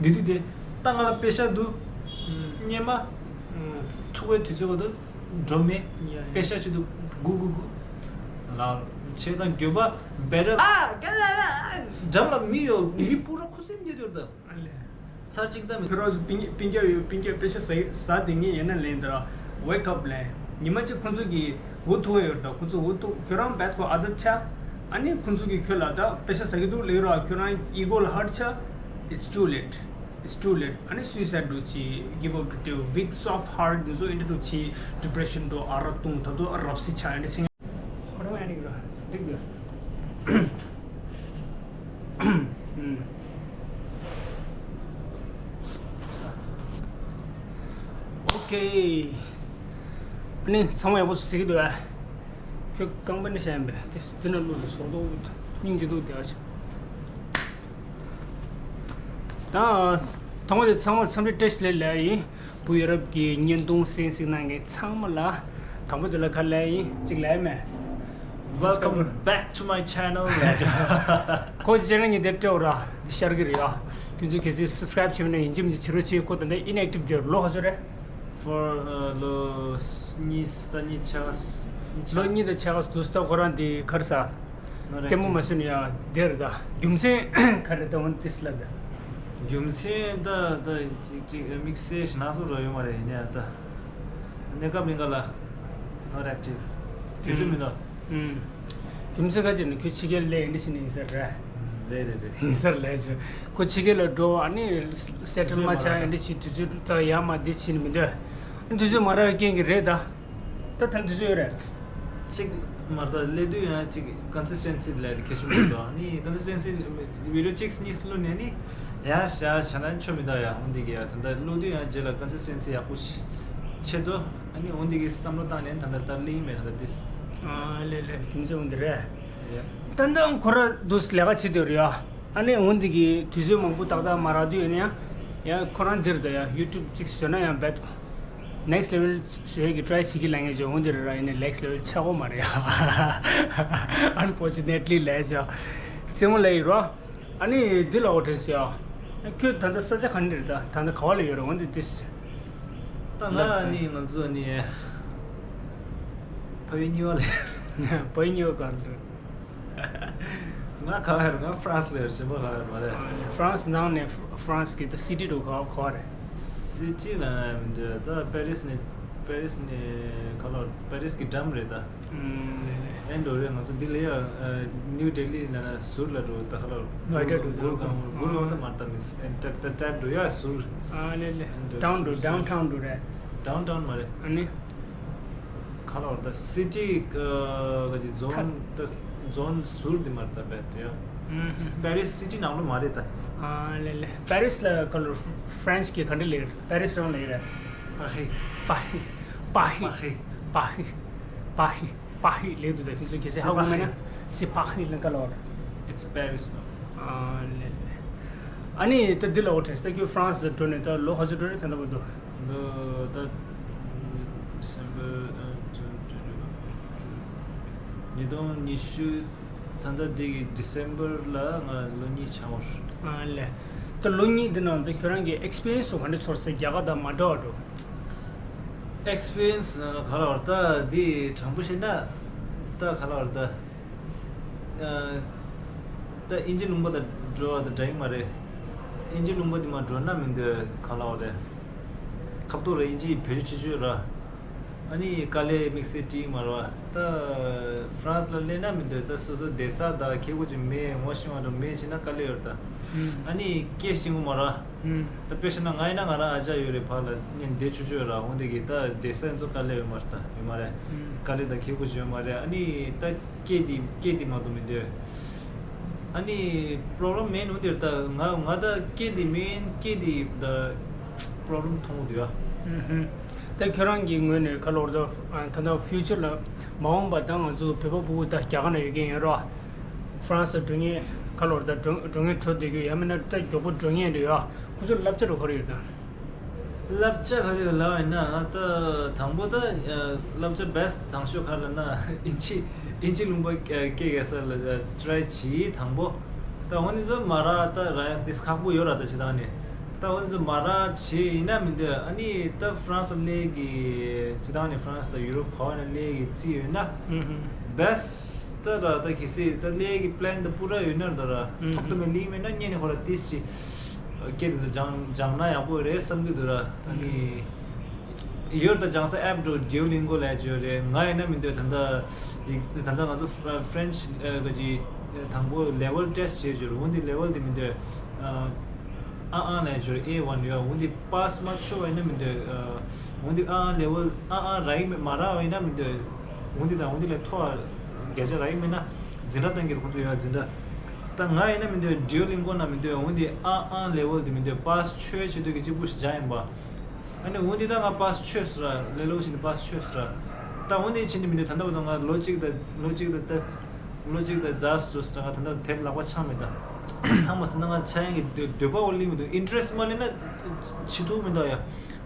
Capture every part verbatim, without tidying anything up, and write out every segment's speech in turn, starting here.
འདི་དུས་དེ་ད་ང་ལ་པེ་ཤ་འདུག་སྙེ་མ། ཐུག་པའི་དུས་ཚོད་ག་དུས་འགྲོ་མེད། པེ་ཤ་ཞིག་འདུག་གུ་གུ་གུ། ལ་བྱས་ཙང་འགྱོད་པ་བེ་ར། ཨ་ཀ་ལ་ལ། འགྲམ་ལ་མི་ཡོད། མི་སྤུ་ར་ཁུ་སིམ་ཉེ་དུས་ད། ཚར་གཅིག་ད་མི། ཁྱོད་རང་ཚོ་པིང་པིང་རྒྱབ་ཡོད། པིང་རྒྱབ་པེ་ཤ་ཟ་ཟ་དེ་ངས་ཡིན་ན་ལེན་དེ་ར། Wake up ལེན། ཉི་མ་གཅིག་ཁོང་ཚོ་གི་འུ་ཐུག་ཡོད་ད། ཁོང་ཚོ་འུ་ཐུག་ཁྱོད་རང་བད་ཁོ་ཨ་ད་ཆ། ཨ་ནི་ཁོང་ཚོ་གི་ཁྱོད་ལ་ད་པེ་ཤ་ཟ་གི་འདུག་ལེ་ར། ཁྱོད་རང་ego ལ་hurt ཆ། It's too late. It's too late. ཨ་ནི་suicide འགྲོ་ཆི། Give up འགྲོ། དེ་weak soft heart འདི་ཚོ་ཨེ་འདྲ་འགྲོ་ཆི། Depression འགྲོ། ཨ་ར་བཏུང་། ད་དུང་ཨ་རབ་སི་ཆ་ཨེ་འདྲ་ཆི། ཧོ་རང་ཨེ་འདྲ་གི་ར་འགྲིག་གི། ཨུམ། Okay. ཨ་ནི་ཚང་མ་ཡག་པོ་ཟེར་གི་འདུག་ཨ། ཁྱོད་རྐང་པ་ནི་བཤད་ཡིན་པས་དེ་དེ་ན་ལུས་ལ་སོག་རྡོག་སྙིང་རྗེ་འདུག་དེ་ཨ་ཆ། ད་ཐོག་མ་དེ་ཚང་མ་འཚམས་འདྲི་བཀྲ་ཤིས་བདེ་ལེགས་ཡིན། བུ་ཡ་རབས་ཀྱི་བརྙན་ཐུང་གསན་གཟིགས་གནང་མཁན་ཚང་མ་ལ། དང་པོ་དེ་ལ་ཁ་ལས་ཡིན་གཅིག་ལས་མེད། Welcome back to my channel. ཁོ་ཅི་ཅེ་ནལ་ངས་དེབ་སྤྲད་འོ་ར་འདི་ཤར་གི་རེད་ཨ། ཁྱོད་ཚོས་གལ་སྲིད་subscribe བྱས་མེད་ན་ཡིན་གཅིག་མིན་གཅིག་བྱེད་རོགས་བྱེད། ཁོ་ད་ལྟ་inactive རྒྱུར་ལོ་ག་ཚོད་རེད། For uh, ལོ་གཉིས་ད་གཉིས་ཆགས། ལོ་གཉིས་དང་ཆགས་འདུག་ད་ཁོ་རང་འདི་ག་རེ་ཟ། ལྟད་མོ་མ་བཟོས་ན་ཡང་བསྡད་རེད་ད། རྒྱུ་མཚན་ག་རེ་ད་འོན་ཏིས་ལ་ད། རྒྱུ་མཚན་ད་ད་ཅིག་ཅིག་དམིགས་བསལ་ཞིག་སྣ་ཚོགས་ར་ཡོད་མ་རེད། ཡིན་ཡང་ད་གནས་སྐབས་མིན་ག་ལ་not active དུས་ཚོད་མི་འདུག་ཨུམ། རྒྱུ་མཚན་ག་ཅིག་ནི་ཁོས་ཕྱི་རྒྱལ་ལས་ཡིན་འདྲ་ཞིག་ནི་ཡིན་ས་རེད། རེད་རེད་རེད། ཡིན་ས་རེད་ལས་ཞུ། ཁོ་ཕྱི་རྒྱལ་ལ་འགྲོ་ཨ་ནི་སེ་ཊལ་མ་ཆགས་ཡིན་འདྲ་ཞིག་དུས་ཚོད་ད་ཡར་མར་འདི་ཕྱིན་མི་འདོད། དུས་ཚོད་མ་རག་རྐྱེན་གྱིས་རེད་ད། ད་ཐེངས་དུས་ཚོད་ཡོད་རེད། གཅིག་མར་ད་སླེབས་དུས་ཡང་གཅིག་consistency ལས་དེ་གལ་ཆེན་པོ་འདུག་ནི་consistency video གཅིག་གཉིས་བླུགས་ནས་ནི་ཡང་བཞག་བཞག་ན་ཆོ་མི་འདུག་ཡ། འོན་ཏེ་གི་ཡ་ད་ལྟ་བླུགས་དུས་ཡང་རྗེས་ལ་consistency ཡག་པོ་ཞིག་ཆེད་དུ་ཨ་ནི་འོན་ཏེ་གི་བསམ་བློ་བཏང་ནས་ད་ལྟ་ད་ལིང་མེད་ད་ལྟ་ཏིས། ཨ་ལེ་ལེ་རྒྱུ་མཚན་འོན་ཏེ་རེད། ད་ལྟ་ཁོ་ར་འདུག་ལས་ཀ་བྱེད་དུས་རེད་ཡ། ཨ་ནི་འོན་ཏེ་གི་དུས་ཚོད་མང་པོ་ཏག་ཏག་མ་རག་དུས་ཡོད་ན་ཡང་ཡང་ཁོ་རང་འདིར་ད་ཡ་YouTube གཅིག་བཟོས་ན་ཡང་བེད། Next level བཟོས་ཀྱི་try བྱེད་ཀྱི་ལ་ངས་བྱུང་འདིར་ར་ཡིན་ནའི་next level ཆགས་ཀྱི་མ་རེད་ཡ། Unfortunately ལས་བྱ། རྩེད་མོ་ལས་ཡིན་རོ། ཨ་ནི་འདི་ལ་འོ་དྲན་སོ་ཡ། ཁྱོད་ད་ལྟ་ས་ཆ་ག་ནས་རེད། ད་ད་ལྟ་ག་བ་ལ་ཡོད་རེད། འོན་ཏེ་ཏིས། ད་ང་ནི་ང་ཚོ་ནི་ཕ་ཡུལ་གཉིས་པ་ལ། ཕ་ཡུལ་གཉིས་པ་ག་རེ་རེད། ང་ག་བ་ཡོད་རེད། ང་France ལ་ཡོད་རེད། གཞན་པ་ག་བ་ཡོད་རེད་མ་རེད། France ནང་ནས་France གི་ད་city དུ་ག་བ་ག་བ་རེད། City ལ་མི་འདུག་ད་Paris ནས་Paris ནས་ག་ལ་Paris གི་འགྲམ་རེད་ད། ཨེ་འགྲོ་རེད། ང་ཚོ་འདི་ལ་ཡ་New Delhi ལ་ཟུར་ལ་འགྲོ་ད་ག་ལ། Noida འགྲོ། གུར་གང་གུར་གང་ད་མ་ད་མི་ད་ད་འགྲོ་ཡ་ཟུར། ཨ་ལེ་ལེ། Down འགྲོ། Downtown འགྲོ་རེད། Downtown མ་རེད། ཨ་ནི། ག་ལ་བར་ད་city ག་གི་zone ད་zone ཟུར་དེ་མར་ད་བེད་ཡ། Paris city ནང་ལོ་མ་རེད་ད། ཨ་ལེ་ལེ། Paris ལ་ག་ལོ་French གི་ག་འདྲ་ལེགས། Paris རང་ལེགས་རེད། Paris Paris Paris Paris Paris ལེགས་འདུག་ད་ཁྱོད་ཚོ་གལ་སྲིད་ཧ་གོ་མེད་ན་c'est Paris ལ་ག་ལ་བར། It's Paris no། ཨ་ལེ་ལེ། ཨ་ནི་ད་འདི་ལ་འོ་དྲན་ད་ཁྱོད་France ལ་འགྲོ་ནས་ད་ལོ་ག་ཚོད་འགྲོ་རེད། ད་ལྟ་བར་དུ། འདི་ད་December ཉིས་སྟོང་ཉི་ཤུ་ད་ལྟ་འདི་གི་December ལ་ང་ལོ་གཉིས་ཆགས་པ་རེད། ཨ་ལེ། ད་ལོ་གཉིས་འདི་ནང་ད་ཁྱོད་རང་གི་experience སུ་ག་འདྲ་ཚོར་སོང་། རྒྱ་གར་དང་མ་འདྲ་བ་འགྲོ། Experience ག་ལ་བར་ད་འདི་དྲང་པོ་བཤད་ན་ད་ག་ལ་བར་ད། ད་དབྱིན་ཇི་ལུང་པ་དང་འགྲོ་བ་དང་འདྲ་ཡི་མ་རེད། དབྱིན་ཇི་ལུང་པ་དེ་མ་འགྲོ་ན་མི་འདོད་ག་ལ་བ་རེད། ཁ་ཐོག་རེད། དབྱིན་ཇི་བེད་སྤྱོད་ཆེ་ཆེ་ར། ཨ་ནི་དཀའ་ལས་དམིགས་བསལ་ཅིག་མ་རེད་བ། ད་France ལ་སླེབས་ན་མི་འདོད་ད་སོ་སོ་བསྡད་ས་དང་ཁེ་གོ་ཅིག་མེད། ངོ་ཤེས་པ་འདྲ་མེད་བྱས་ན་དཀའ་ལས་ཡོད་རེད་ད། ཨ་ནི་སྐད་ཤེས་གོ་མ་རེད་བ། ད་དཔེ་བཤད་ན་ང་ཡིན་ན་ང་རང་ཨ་ཅག་ཡོད་རེད། ཕར་ལ་ངས་བསྡད་ཆོག་ཆོག་ཡོད་ར། འོན་ཏེ་གི་ད་བསྡད་ས་ཚོ་དཀའ་ལས་ཡོད་མ་རེད་ད། ཡོད་མ་རེད། དཀའ་ལས་དང་ཁེ་གོ་ཅིག་ཡོད་མ་རེད། ཨ་ནི་ད་སྐད་དེ་སྐད་དེ་མ་གཏོགས་མི་འདོད། ཨ་ནི་problem main འོ་དེར་ད་ང་ང་ད་སྐད་དེ་main སྐད་དེ་ད་problem མཐོང་གི་འདུག་ཡ། ད་ཁྱོད་རང་གི་ངོས་ནས་ག་ལོར་ད་ད་ལྟ་future ལ་མ་འོངས་པ་ད་ང་ཚོ་བོད་པ་ཕྲུ་གུ་ད་རྒྱ་གར་ན་ཡོད་མཁན་ཡོད་ར། France ལ་འགྲོ་མཁན་ག་ལོར་ད་འགྲོ་འགྲོ་མཁན་འགྲོ་བསྡད་རྒྱུ་ཡང་མིན་ན་ད་མགྱོགས་པོ་འགྲོ་མཁན་རེད་ཡ། ཁོ་ཚོ་བསླབ་བྱ་རུ་ག་རེ་ཡོད་ད། བསླབ་བྱ་ག་རེ་ལབ་ཡིན་ན་ད་དང་པོ་ད་བསླབ་བྱ་best དང་ཤོས་ག་ལབ་ན་ཨིན་ཇི་ཨིན་ཇི་ལུང་པ་སྐད་ག་ས་ལ་try བྱེད། དང་པོ་ད་འོ་ནི་ཚོ་མ་ར་ད་ར་ཡ་ཏིས་ཁག་པོ་ཡོད་ར། ད་ཅི་ད་ནི་ ད་འོན་ཙམ་མ་རག་བྱས་ཡིན་ན་མི་འདོད། ཨ་ནི་ད་ཧྥ་རན་སི་སླེབས་ཀྱི་སྤྱི་བཏང་ནས་ཧྥ་རན་སི་དང་ཡུ་རོབ་ག་བ་ནས་སླེབས་ཀྱི་རྩིས་ཡོད་ན། ཨུ་ཧུ། བེ་སི་ཊི་ད་ར་ད་གལ་སྲིད་ད་སླེབས་ཀྱི་པི་ལན་ད་པུ་ར་ཡོད་ན་ད་ར། ཨུ་ཧུ། ཐོག་ཏུ་མེད་ལིང་མེད་ན་ཉེ་ནས་ཁོ་ར་ཏིས་ཅི་སྐད་དུ་སྦྱང་སྦྱང་ན་ཡག་པོ་རེད་བསམ་གྱི་འདུག་ར། ཨ་ནི་ཡོད་ད་སྦྱང་ས་ཨེབ་འགྲོ་ཌུ་ཨོ་ལིང་གོ་ལས་བརྗོད་རེད། ང་ཡིན་ན་མི་འདོད། ད་ལྟ་ཡིག་ད་ལྟ་ང་ཚོ་ཧྥ་རན་སི་ག་ཅི་དང་པོ་ལེ་ཝལ་ཊེ་སི་ཊི་བྱས་བརྗོད་རེད། འོན་ཏེ་ལེ་ཝལ་དེ་མི་འདོད། ཨ་ཨ་ལས་འབྱོར་ཨེ་ཝན་ཡོད། འོན་ཏེ་པཱ་སི་མ་ཆོད་པ་ཡིན་ན་མི་འདོད། འོན་ཏེ་ཨ་ཨ་ལེ་ཝལ་ཨ་ཨ་རག་གི་མེད་མ་རག་པ་ཡིན་ན་མི་འདོད། འོན་ཏེ་དང་འོན་ཏེ་ལས་མཐོ་བ་བརྒྱ་ཆ་རག་གི་མེད་ན་འཛིན་གྲྭ་གཏང་གི་རེད། ཁོང་ཚོ་ཡོད་འཛིན་གྲྭ། ད་ང་ཡིན་ན་མི་འདོད། ཌུ་ཨོ་ལིང་གོ་ན་མི་འདོད། འོན་ཏེ་ཨ་ཨ་ལེ་ཝལ་དེ་མི་འདོད། པཱ་སི་ཆོད་བྱེད་འདོད་ཀྱི་གཅིག་པུ་ཞིག་སྦྱང་ཡིན་པ། ཨ་ནི་འོན་ཏེ་ད་ང་པཱ་སི་ཆོད་ཟེར་ར། ལེ་ལོ་ཞིག་ནི་པཱ་སི་ཆོད་ཟེར་ར། ད་འོན་ཏེ་ཕྱིན་ནི་མི་འདོད། ད་ལྟ་བར་དུ་ང་ལོ་གཅིག་དང་ལོ་གཅིག་དང་ད། ལོ་གཅིག་དང་ཛ་སི་ཏུ་ཟེར་ང་ད་ལྟ་དེབ་ལག་པ་འཆང་མེད་ད། ཧ་མ་སོང་ན་ང་འཆང་ཡག་གི་འདོད་འདོད་པ་བོ་སླེབས་མི་འདུག་ཨིན་ཊི་རེ་སི་མ་སླེབས་ན་བྱེད་ཐུབ་མི་འདུག་ཡ།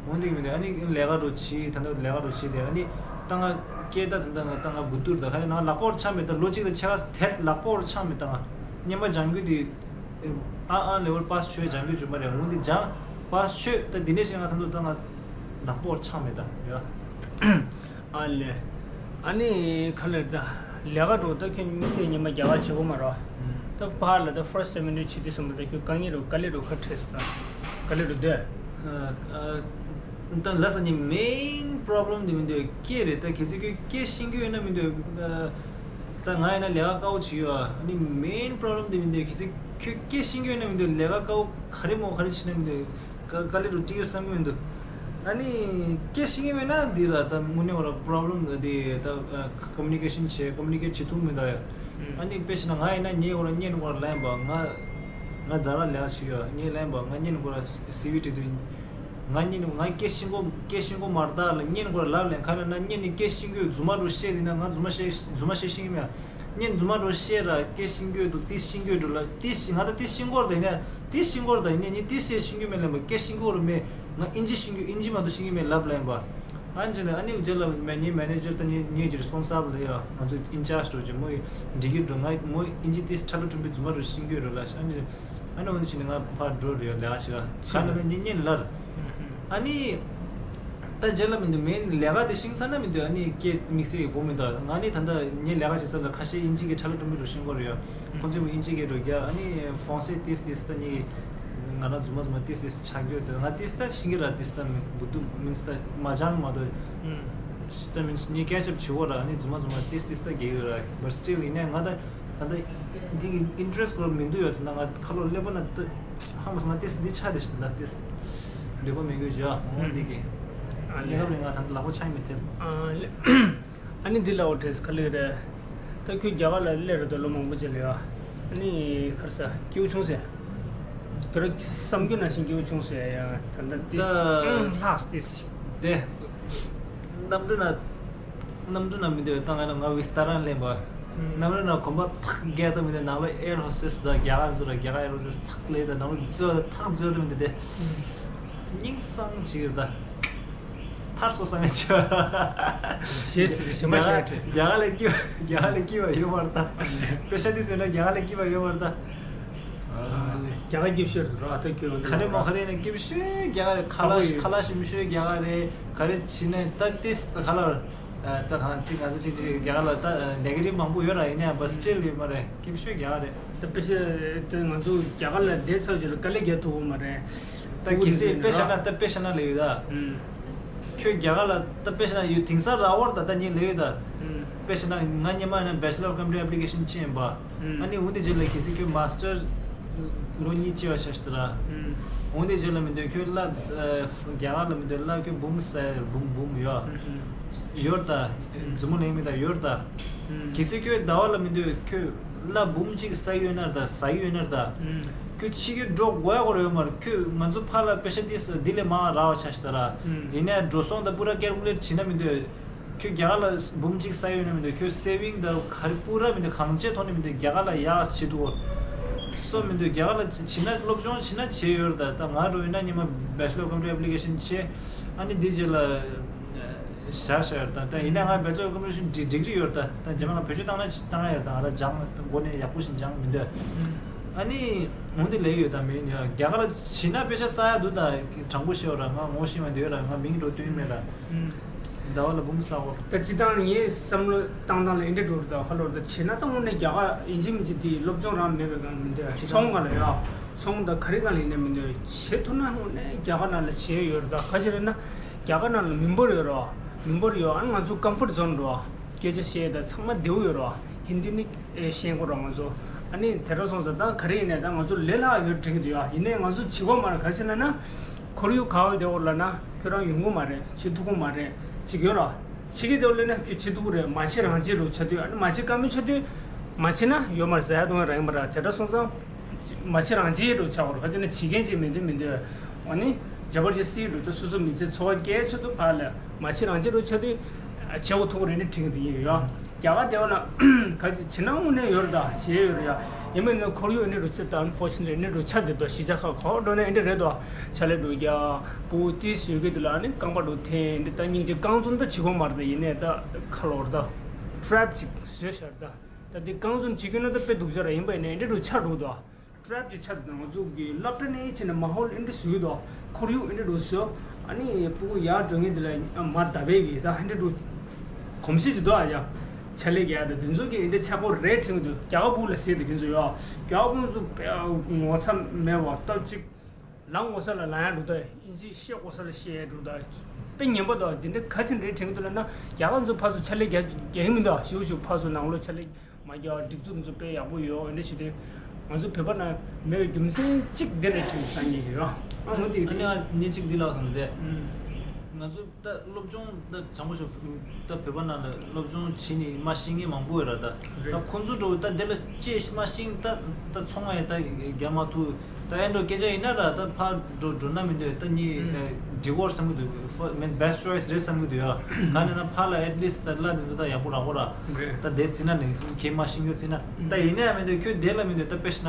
འོན་ཏེ་མི་འདུག་ཨ་ནི་ལས་ཀ་འགྲོ་བྱེད། ད་ལྟ་ལས་ཀ་འགྲོ་བྱེད་དེ། ཨ་ནི་ད་ང་སྐད་ད་ད་ལྟ་ང་ད་ང་བུ་ཏུར་ད་ཁ་ཡ་ན་ལག་པ་བོར་འཆང་མེད་ད། ལོ་གཅིག་དང་ཕྱེད་ཀ་དེབ་ལག་པ་བོར་འཆང་མེད་ད། ང་སྔོན་མ་སྦྱང་རྒྱུ་དེ་ཨ་ཨ་ལེ་ཝལ་པཱ་སི་ཆོད་སྦྱང་རྒྱུ་བྱུང་མ་རེད། འོན་ཏེ་སྦྱང་པཱ་སི་ཆོད་ད་འདི་ནས་བྱས་ང་ད་ལྟ་ད་ང་ནག་པོར་འཆང་མེད་ད་ཡ། ཨ་ལེ། ཨ་ནི་ག་ལེར་ད་ལས་ཀ་འགྲོ་ད་ཁྱོད་དམིགས་བསལ་སྔོན་མ་རྒྱ་གར་བྱེད་དགོས་མ་རེད། ད་ཕར་ལ་ད་ཧྥ་ར་སི་ཊི་སེ་མི་ནི་ཊི་བྱེད་དུས་ཙམ་པ་ད་ཁྱོད་དཀའ་ངལ་རུ་དཀའ་ལས་རུ་ག་འཕྲད་སོང་ད། དཀའ་ལས་རུ་འདོད། ད་ལ་ས་ནི་མེན་པོ་རོབ་ལེམ་དེ་མི་འདོད་སྐད་རེད། ད་གལ་སྲིད་ཁྱོད་སྐད་ཤེས་ཀྱི་ཡོད་ན་མི་འདོད། ད་ང་ཡིན་ན་ལས་ཀ་དཀའ་བོ་བྱེད་ཡོད། ཨ་ནི་མེན་པོ་རོབ་ལེམ་དེ་མི་འདོད། གལ་སྲིད་ཁྱོད་སྐད་ཤེས་ཀྱི་ཡོད་ན་མི་འདོད། ལས་ཀ་དཀའ་བོ་ག་རེ་མོ་ག་རེ་བྱེད་ན་མི་འདོད། དཀའ་དཀའ་ལས་རུ་ཀྲིག་བསམ་གྱི་མི་འདུག་ཨ་ནི་སྐད་ཤེས་ཀྱི་མེད་ན་འདི་ར་ད་དངོས་གནས་ཁོ་ར་པོ་རོབ་ལེམ་འདི་ད་ཀོ་མུ་ནི་ཀེ་ཤན་བྱེད། ཀོ་མུ་ནི་ཀེ་ཊི་བྱེད་ཐུབ་མི་འདུག་ཡ། ཨ་ནི་དཔེ་བྱས་ན་ང་ཡིན་ན་ངས་ཁོ་ར་སྔོན་ཁོ་ར་ལབ་ཡིན་པ། ང་ང་ཛ་ར་ལས་ཀ་བྱེད་ཡོད། ངས་ལབ་ཡིན་པ། ང་སྔོན་ཁོ་ར་སི་བི་བྲིས་དུས་ང་སྔོན་ང་སྐད་ཤེས་གོ་སྐད་ཤེས་གོ་མ་རེད་ད་ལབ། སྔོན་ཁོ་ར་ལབ་ལན་ག་ལབ་ན་སྔོན་ནས་སྐད་ཤེས་ཀྱི་ཡོད། རྫུན་མ་རུ་བཤད་དེ་ན་ང་རྫུན་མ་བཤད་རྫུན་མ་བཤད་ཤེས་ཀྱི་མེད། སྔོན་རྫུན་མ་རུ་བཤད་ར། སྐད་ཤེས་ཀྱི་ཡོད་འདུག་ཏིས་ཤེས་ཀྱི་ཡོད་འདུག་ལབ། ཏིས་ང་ད་ཏིས་ཤེས་ཀྱི་ཡོད་རེད་ད། ཡིན་ན་ཏིས་ཤེས་ཀྱི་ཡོད་རེད་ད། ཡིན་ན་ངས་ཏིས་ཤེས་ཤེས་ཀྱི་མེད་ལབ་པ། སྐད་ཤེས་ཀྱི་ཡོད་རེད་མེད། ང་ཨིན་ཇི་ཤེས་ཀྱི་ཨིན་ཇི་མ་གཏོགས་ཤེས་ཀྱི་མེད་ལབ་ལབ་ཡིན་པ། ཨ་ནི་ཅི་ལ་ཨ་ནི་རྗེས་ལ་མེ་ངའི་མེ་ནེ་ཇར་དང་ངའི་ངའི་ཀྱི་རི་སི་པོན་སི་བལ་ཡ་ང་ཚོ་ཨིན་ཅར་ཇི་འགྲོ་ཅིག་མོ་ཡི་འགྲིག་གི་འགྲོ། ང་མོ་ཨིན་ཇི་ཏིས་ཁྲ་ལོ་ཁྲུམ་པའི་རྫུན་མ་རུ་ཤེས་ཀྱི་རུ་ལ། ཨ་ནི་ཨ་ནི་འོན་ཏེ་ཕྱིན་ནས་ང་ཕར་འགྲོ་རུ་ཡ་ལས་ཀ་བྱེད་ག་ཁ་ལ་མེད་ཉིན་ཉིན་ལར། ཨ་ནི་ད་རྗེས་ལ་མི་འདུག་མེ་ལས་ཀ་དེ་ཤེས་ཚར་ན་མི་འདུག་ཨ་ནི་སྐད་དམིགས་བསལ་གྱི་དགོས་མི་འདུག་ང་ནི་ད་ལྟ་ངའི་ལས་ཀ་བྱེད་ས་ལ་ཁ་ཤས་ཨིན་ཇི་གི་ཁྲ་ལོ་ཁྲུམ་པའི་རུ་ཤེས་ཀྱི་རུ་ཡ། ཁོང་ཚོས་མོ་ཨིན་ཇི་སྐད་འགྲོ་རྒྱ། ཨ་ནི་ཧྥོང་སེ་ཏིས་ཏིས་ད་ནི་ང་རང་རྫུན་མ་རྫུན་མ་ཏིས་ཏིས་ཆགས་རྒྱུ་དེ། ང་ཏིས་ད་ཤིང་གི་ར་ཏིས་ད་མི་བུ་དུ་མིན་སི་ད་མ་སྦྱང་མ་དོ། ད་མིན་སི་ནི་ཀེ་ཆབ་བྱེད་འོ་ར། ཨ་ནི་རྫུན་མ་རྫུན་མ་ཏིས་ཏིས་ད་རྒྱལ་ཡོད་ར། བར་སི་ཊིལ་ཡིན་ནས་ང་ད་ད་ད་འདི་གི་ཨིན་ཊི་རེ་སི་སྐོར་མི་འདུག་ཡོད། ད་ང་ཁ་ལོ་ཀླད་པ་ན་ད་ཧ་མ་སོང་། ང་ཏིས་འདི་ཆགས་དེ་ཞིག་ད་ཏིས་འདོད་པ་མེད་གི་ཡོད་ཨ། འོ་འདི་གི་ཨ་ནི་ལས་ཀ་རེད། ང་ད་ལག་པ་ཆགས་མི་ཐེབས། ཨ་ནི་འདི་ལ་འོ་དྲེས་ག་ལེ་རེད། ད་ཁྱོད་རྒྱ་གར་ལ་སླེབས་རེད་དོ། ལོ་མང་པོ་ཅིག་ལ་ཡ། ཨ་ནི་ཁར་ས་སྐྱིད་པོ་བྱུང་ཟེར། ཁྱོད་རང་བསམ་རྒྱུ་ནང་བཞིན་སྐྱིད་པོ་བྱུང་ཟེར་ཡ། ད་ལྟ་ཏིས་ད་ལྷག་ཏིས་དེ་གནམ་གྲུ་ན་གནམ་གྲུ་ན་མི་འདོད་བཏང་ཡ་ན་ང་བི་སྟ་ར་སླེབས་པ། གནམ་གྲུ་ན་གོམ་པ་ཐག་རྒྱག་ད་མི་འདོད། ནང་ལ་ཨེར་ཧོ་སི་ཊེ་སི་ད་རྒྱ་གར་ཚོ་ལ་རྒྱ་གར་ཨེར་ཧོ་སི་ཊེ་སི་ཐག་ལེ་ད་ནང་ལ་འཛུལ་ཐག་འཛུལ་ད་མི་འདོད་དེ། སྙིང་སང་ཅིག་རེད་ད། ཐར་སོང་བསམ་ཡས་ཆེ་བ། ཞེས་ཟེར་ཞེ་མ་ཞེ་བ་བྲིས། རྒྱ་གར་ལ་སྐྱིད་པ་རྒྱ་གར་ལ་སྐྱིད་པ་ཡོད་མ་རེད་ད། པེ་ཤ་ཏི་ཟེར་ན་རྒྱ་གར་ལ་སྐྱིད་པ་ཡོད་མ་རེད་ད། རྒྱ་གར་སྐྱིད་ཤོས་རེད་ར་ད་ཁྱོད་ག་རེ་མོ་ག་རེ་ནས་སྐྱིད་ཤོས་རྒྱ་གར་རེད། ཁ་ལག་ཁ་ལག་ཞིམ་ཤོས་རྒྱ་གར་རེད། ག་རེ་བྱས་ན་ད་ཏིས་ཁ་ལག་ད་གང་ཅིག་ང་ཚོ་ཅིག་ཅིག་རྒྱ་གར་ལ་ད་ནེ་གེ་ཊིབ་མང་པོ་ཡོད་ར། ཡིན་ནའི་བ་སི་ཊིལ་ཡོད་མ་རེད། སྐྱིད་ཤོས་རྒྱ་གར་རེད། ད་དཔེ་ཆ་ད་ང་ཚོ་རྒྱ་གར་ལ་བསྡད་ཚར་རྗེས་ལ་དཀའ་ལས་རྒྱག་ཐུབ་ཀྱི་མ་རེད། ད་གལ་སྲིད་དཔེ་བཞག་ན་ད་དཔེ་བཞག་ན་ལས་ཡོད་ད། ཁྱོད་རྒྱ་གར་ལ་ད་དཔེ་བཞག་ན་ཡོད་དེང་སང་ར་བར་ད་ལྟ་ཉིན་ལས་ཡོད་ད། དཔེ་བཞག་ན་ང་སྔོན་མ་ཡིན་ན་Bachelor of Computer Application བྱས་ཡིན་པ། ཨ་ནི་འོན་ཏེ་རྗེས་ལ་གལ་སྲིད་ཁྱོད་མ་སི་ཊར་ལོ་གཉིས་བྱས་པ་ཆགས་ཤིག་ད་ར། འོན་ཏེ་རྗེས་ལ་མི་འདོད་ཁྱོད་གླ་རྒྱ་གར་ལ་མི་འདོད་གླ་ཁྱོད་འབུམ་ཟེར་འབུམ་འབུམ་ཡོད། ཡོད་ད། རྫུན་མ་ལེན་མི་ད་ཡོད་ད། གལ་སྲིད་ཁྱོད་ཟླ་བ་ལ་མི་འདོད་ཁྱོད་གླ་འབུམ་གཅིག་ཟ་ཡོད་ན་ད་ཟ་ཡོད་ན་ད། ཁྱོད་ཕྱི་རྒྱལ་འགྲོ་དགོས་ཡ་གོ་ར་ཡོད་མ་རེད། ཁྱོད་ང་ཚོ་ཕར་ལ་པེ་ཤ་ཏིས་འདི་ལས་མང་རག་པ་ཆགས་ཤིག་ད་ར། ཡིན་ནའི་འགྲོ་སོང་ད་པུ་ར་ཀལ་ཀུ་ལེཊ་བྱེད་ན་མི་འདོད། ཁྱོད་རྒྱ་གར་ལ་འབུམ་གཅིག་ཟ་ཡོད་ན་མི་འདོད། ཁྱོད་སེ་བིང་ད་ག་རེ་པུ་ར་མི་འདོད། གང་ཅིའི་ཐོག་ནས་མི་འདོད། རྒྱ་གར་ལ་ཡག་བྱེད་འདུག་གོ། སོ་མི་འདོད། རྒྱ་གར་ལ་བྱེད་ན་སློབ་སྦྱོང་བྱེད་ན་བྱེད་ཡོད་རེད་ད། ད་ང་འགྲོ་ཡིན་ན་སྔོན་མ་Bachelor of Computer Application བྱས། ཨ་ནི་འདི་རྗེས་ལ་བཞག་བཞག་ཡོད་ད། ད་ཡིན་ན་ང་Bachelor of Computer Application ཌི་ཌིག་རི་ཡོད་རེད་ད། ད་རྗེས་མ་ང་བེད་སྤྱོད་བཏང་ན་བཏང་ཡ་རེད་ད། ང་ལ་སྦྱང་མགོ་ནས་ཡག་པོ་ཞིག་སྦྱང་མི་འདོད། ཨ་ནི་འོང་དེ་ལས་ཡོད་ད་མིན་ཡ། རྒྱ་གར་ཕྱིན་ན་དཔེ་ཆ་ས་ཡ་འདུག་ད་དྲང་པོ་ཤོད་ར། ང་ངོ་ཤེས་མ་འདོད་ར། ང་མིང་འགྲོ་དོན་མེད་ར། ཟླ་བ་ལ་འབུམ་ས་འོ། ད་སྤྱི་བཏང་ངའི་བསམ་བློ་བཏང་སྟངས་ལ་འདི་འདྲ་འགྲོ་ར། ད་ཧ་ལོ་ད་བྱས་ན་ད་དངོས་གནས་རྒྱ་གར་ཡིན་གཅིག་མིན་གཅིག་དེ་སློབ་སྦྱོང་རང་མེད་པའི་སྒང་མི་འདོད། ཚོང་སྒང་ལ་ཡ། ཚོང་ད་ག་རེ་སྒང་ལ་ཡིན་ནའི་མི་འདོད། བྱེད་ཐུབ་ན་དངོས་གནས་རྒྱ་གར་ནང་ལ་བྱེད་ཡོད་ར། ད་ག་ཅི་རེད་ན་རྒྱ་གར་ནང་ལ་མི་འབོར་ཡོད་ར། མི་འབོར་ཡོད། ཨ་ནི་ང་ཚོ་ཀམ་ཕོར་ཛོན་འགྲོ། སྐད་ཆ་བཤད་ད་ཚང་མ་བདེ་བོ་ཡོད་ར། ཧིན་དི་ནི་ཨེ་ཤེས་དགོས་ར་ང་ཚོ། ཨ་ནི་དེ་འདྲ་སོང་ཙང་ད་ག་རེ་ཡིན་ནའི་ད་ང་ཚོ་ལས་སླ་ཡོད་དྲན་གྱི་འདུག་ཡ། ཡིན་ནའི་ང་ཚོ་བྱེད་དགོས་མ་རེད། ག་ཅི་ལབ་ན་ཁོར་ཡུག་ག་བ་བདེ་བོ་ལབ་ན་ཁྱོད་རང་ཡོང་གི་མ་རེད། བྱེད་ཐུབ་ཀྱི་མ་རེད། བྱེད་ཀྱི་ཡོད་ར། བྱེད་ཀྱི་བདེ་བོ་ལབ་ན་ཁྱོད་བྱེད་ཐུབ་ཀྱི་རེད། མ་བྱེད་རང་བྱེད་རུ་ཆགས་དུས། ཨ་ནི་མ་བྱེད་ཀ་མེད་ཆགས་དུས། མ་བྱེད་ན་ཡོད་མ་རེད། ཟ་ཡ་བཏུང་ཡ་རག་གི་མ་རེད། དེ་འདྲ་སོང་ཙང་། མ་བྱེད་རང་བྱེད་རུ་ཆགས་པ་རེད། ག་ཅི་ན་བྱེད་མཁན་ཅིག་མི་འདུག་མི་འདུག་ཨ་ནི་ཇ་བར་ཇི་སི་ཊི་རུ་ད་སོ་སོ་མི་ཚེ་འཚོ་བ་སྐྱེལ་ཆེད་དུ་ཕར་ལ་མ་བྱེད་རང་བྱེད་རུ་ཆགས་དུས་བྱེད་དགོས་ཐུག་རེད་ནི་དྲན་གྱི་འདུག་ཡིན་ཡོད། རྒྱ་གར་དེ་བ་ན་ག་ཅི་བྱེད་ན་དངོས་གནས་ཡོད་རེད། ད་བྱེད་ཡོད་རེད་ཡ། ཡིན་མིན་ན་ཁོར་ཡུག་ཨ་ནི་རུ་ཚེ་ད་ཨན་ཕོར་ཅུ་ནེ་ཊི་ཨ་ནི་རུ་ཆགས་བསྡད་དོ། གཞིས་ཆགས་ཁག་ག་བ་འགྲོ་ན་ཨ་འདྲ་རེད་དོ། ཕྱག་ལས་རུ་རྒྱག་པོ་ཏིས་ཡོད་གི་འདུག་ལ། ཨ་ནི་རྐང་པ་རུ་འཐེན་འདི་ད་སྙིང་རྗེ་རྐང་བཙུན་ད་བྱེད་དགོས་མ་རེད། ད་ཡིན་ནའི་ད་ཁ་ལོར་ད་ཊེ་རེབ་ཅིག་བཟོས་ཤར་ད། ད་འདི་རྐང་བཙུན་བྱེད་ཀྱི་ན་ད་དཔེ་སྡུག་ཅག་ར། ཡིན་པ་ཡིན་ན་ཨ་འདྲ་རུ་ཆགས་འགྲོ་དོ། ཊེ་རེབ་ཅིག་ཆགས་འདུག་ང་ཚོ་གི་སློབ་གྲྭ་ནས་ཕྱིན་ནས་མ་ཧོལ་ཨ་འདྲ་བཟོས་འདུག་ཁོར་ཡུག་ཨ་འདྲ་རུ་བཟོས། ཨ་ནི་ཕྲུ་གུ་ཡར་འགྲོ་མཁན་དེ་ལ་མ་ད་བས་གི་ད་ཨ་འདྲ་རུ་གོམས་གཤིས་ཅིག་འདུག་ཨ་ཡ། ཕྱག་ལས་རྒྱག་ཡ་ད་དེ་ཚོ་གི་ཨ་འདྲ་ཆགས་ཀྱི་རེད་དྲན་གྱི་འདུག་རྒྱ་གར་ཕྲུ་གུ་ལ་ཟེར་དེ་དེ་ཚོ་ཡོད། རྒྱ་གར་ཕྲུ་གུ་ཚོ་དཔེ་ངོ་ཚ་མེད་པ་སྟབས་གཅིག་ལབ་དགོས་ས་ལ་ལབ་ཡ་འདུག་ད་ཨིན་ཇི་བཤད་དགོས་ས་ལ་བཤད་ཡ་འདུག་ད་དཔེ་ངན་པ་འདུག་དེ་འདྲ་ག་ཅི་རེད་དྲན་གྱི་འདུག་ལབ་ན། རྒྱ་གར་ཚོ་ཕར་ཚུར་ཕྱག་ལས་རྒྱག་རྒྱག་གི་མི་འདུག་ཞུ་ཞུ་ཕར་ཚུར་ནང་ལོགས་ཕྱག་ལས་མ་རྒྱག་སྒྲིག་འཛུགས་ཚོ་དཔེ་ཡག་པོ་ཡོད། འདི་བྱེད་དུས་ང་ཚོ་བོད་པ་ནང་མེད་པའི་རྒྱུ་མཚན་གཅིག་འདི་རེད་དྲན་གྱི་ཡོད། ཨ་འོ་དེ་ཨ་ནི་ཨ་ནི་གཅིག་འདི་ལབ་སོང་དེ། ང་ཚོ་ད་སློབ་སྦྱོང་ད་བྱང་པོ་ཞོག་ད་བོད་པ་ནང་ལ་སློབ་སྦྱོང་བྱེད་ནི་མ་ཤེས་མཁན་མང་པོ་ཡོད་ར། ད་ད་ཁོང་ཚོ་འགྲོ་ད་འདི་ལ་ཅེས་མ་ཤེས་ད་ད་ཚོང་ང་ཡ་ད་རྒྱ་མ་ཐུ་ད་ཨེ་འགྲོ་སྐད་ཆ་ཡིན་ན་ར། ད་ཕར་འགྲོ་འགྲོ་ན་མི་འདོད་ད་ནི་འགྲིག་གོ་བསམ་གི་འདུག་མིན་best choice རེད་བསམ་གི་འདུག་ཡ། ག་ནས་ན་ཕར་ལ་at least ད་ལ་འདི་ཚོ་ད་ཡག་པོ་རག་གོ་ར། ད་དེ་ཚི་ན་ནི་ཁྱེད་མ་ཤེས་རྒྱུ་ཚི་ན་ད་ཡིན་ན་ཡ་མི་འདོད། ཁྱོད་དེ་ལ་མི་འདོད་ད་དཔེ་ཤ་ན་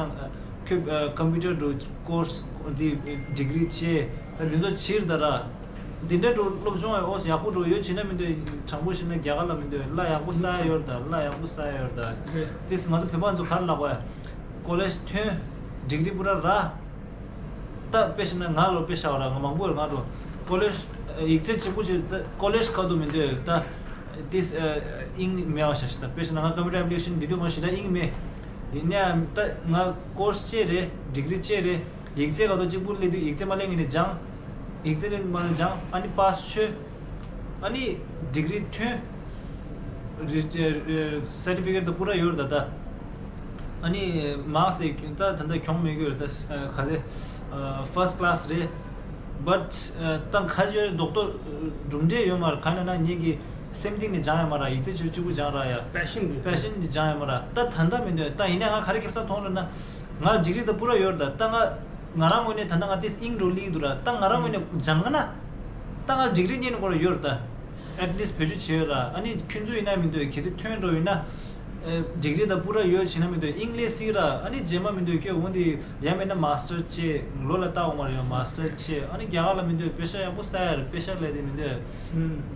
ཁྱོད་computer འགྲོ་course འདི་degree བྱེད་ད་འདི་ཚོ་ཕྱིར་ད་ར། འདི་འདྲ་འགྲོ་སློབ་སྦྱོང་ཡང་ཨོ་ཡག་པོ་འགྲོ་ཡོད་བྱས་ན་མི་འདོད། དྲང་པོ་བཤད་ན་རྒྱ་གར་ལ་མི་འདོད། གླ་ཡག་པོ་ཟ་ཡ་ཡོད་ད། གླ་ཡག་པོ་ཟ་ཡ་ཡོད་ད། རེད། དེས་ང་ཚོ་བོད་པ་ཚོ་ག་རེ་ལབ་གོ་ཡ། ཀོ་ལེཇ་ཐོན། ཌིག་རི་པུ་ར་ར། ད་དཔེ་བཤད་ན་ང་ལོ་དཔེ་བཞག་ར། ང་མང་པོ་ར་ང་འགྲོ། ཀོ་ལེཇ་ཡིག་ཚད་གཅིག་པུ་ཅིག་ད་ཀོ་ལེཇ་ཁ་ཐུག་མི་འདོད་ད། དེས་དབྱིངས་མེད་པ་བཞག་ཤི། ད་དཔེ་བཤད་ན་ང་computer application འདི་དུས་ང་ཞེ་དྲག་དབྱིངས་མེད། ཡིན་ནའང་ད་ང་ཀོར་སི་ཅིག་རེད། ཌིག་རི་ཅིག་རེད། ཡིག་ཚད་ག་དོ་གཅིག་པུ་སླེབས་དུས་ཡིག་ཚད་མ་སླེབས་ངེས་ནས་སྦྱང་། ཡིག་ཚད་སླེབས་མ་སླེབས་སྦྱང་། ཨ་ནི་པཱ་སི་བྱོས། ཨ་ནི་ཌིག་རི་ཐོན། རི་ཨ་ཨ་སར་ཊི་ཕི་ཀེཊ་དང་པུ་ར་ཡོད་རེད་ད། ད་ཨ་ནི་མཱརཀ་སི་ད་ད་ལྟ་གྱོང་མེད་གི་རེད་ད། ག་རེ་first class རེད། but ད་ག་ཅི་ཡོད་རེད་ཌོག་ཊར་གྲུབ་འབྲས་ཡོད་མ་རེད། ག་ནས་ན་ངེད་ཀྱི་སེམས་གཏིང་ནས་སྦྱང་ཡོད་མ་རེད། ཡིག་ཚད་ཆུ་གཅིག་པུ་སྦྱང་ར་ཡ། པེ་ཤན་དེ། པེ་ཤན་དེ་སྦྱང་ཡོད་མ་རེད། ད་ད་ལྟ་མི་འདོད། ད་ཡིན་ན་ང་ག་རེ་ཁེ་ས་མཐོང་རེད་ན། ང་ལ་ཌིག་རི་དང་པུ་ར་ཡོད་རེད་ད། ད་ང་ང་རང་ངོས་ནས་ད་ལྟ་ང་ཏིས་ཨིང་འགྲོ་ལིག་འདུག་ར། ད་ང་རང་ངོས་ནས་སྦྱང་ན། ད་ང་ཌིག་རི་གཉིས་ནས་སྐོར་ཡོད་རེད་ད། at least བེད་སྤྱོད་བྱེད་ཡོད་ར། ཨ་ནི་ཁྱོད་ཚོ་ཡིན་ན་མི་འདོད། གལ་སྲིད་ཐོན་འགྲོ་ཡིན་ན། ཨེ་ཌིག་རི་དང་པུ་ར་ཡོད་བྱས་ན་མི་འདོད། ཨིང་ལེ་སི་ར། ཨ་ནི་རྗེས་མ་མི་འདོད་ཁྱོད་འོང་དེ་ཡང་མེད་ན་མཱ་སི་ཊར་བྱེད། ལོ་ལ་ལྟ་འོང་མ་རེད་ཡ། མཱ་སི་ཊར་བྱེད། ཨ་ནི་རྒྱ་གར་ལ་མི་འདོད། པེ་ཤ་ཡག་པོ་ཟ་ཡ་རེད། པེ་ཤ་ལས་དེ་མི་འདོད།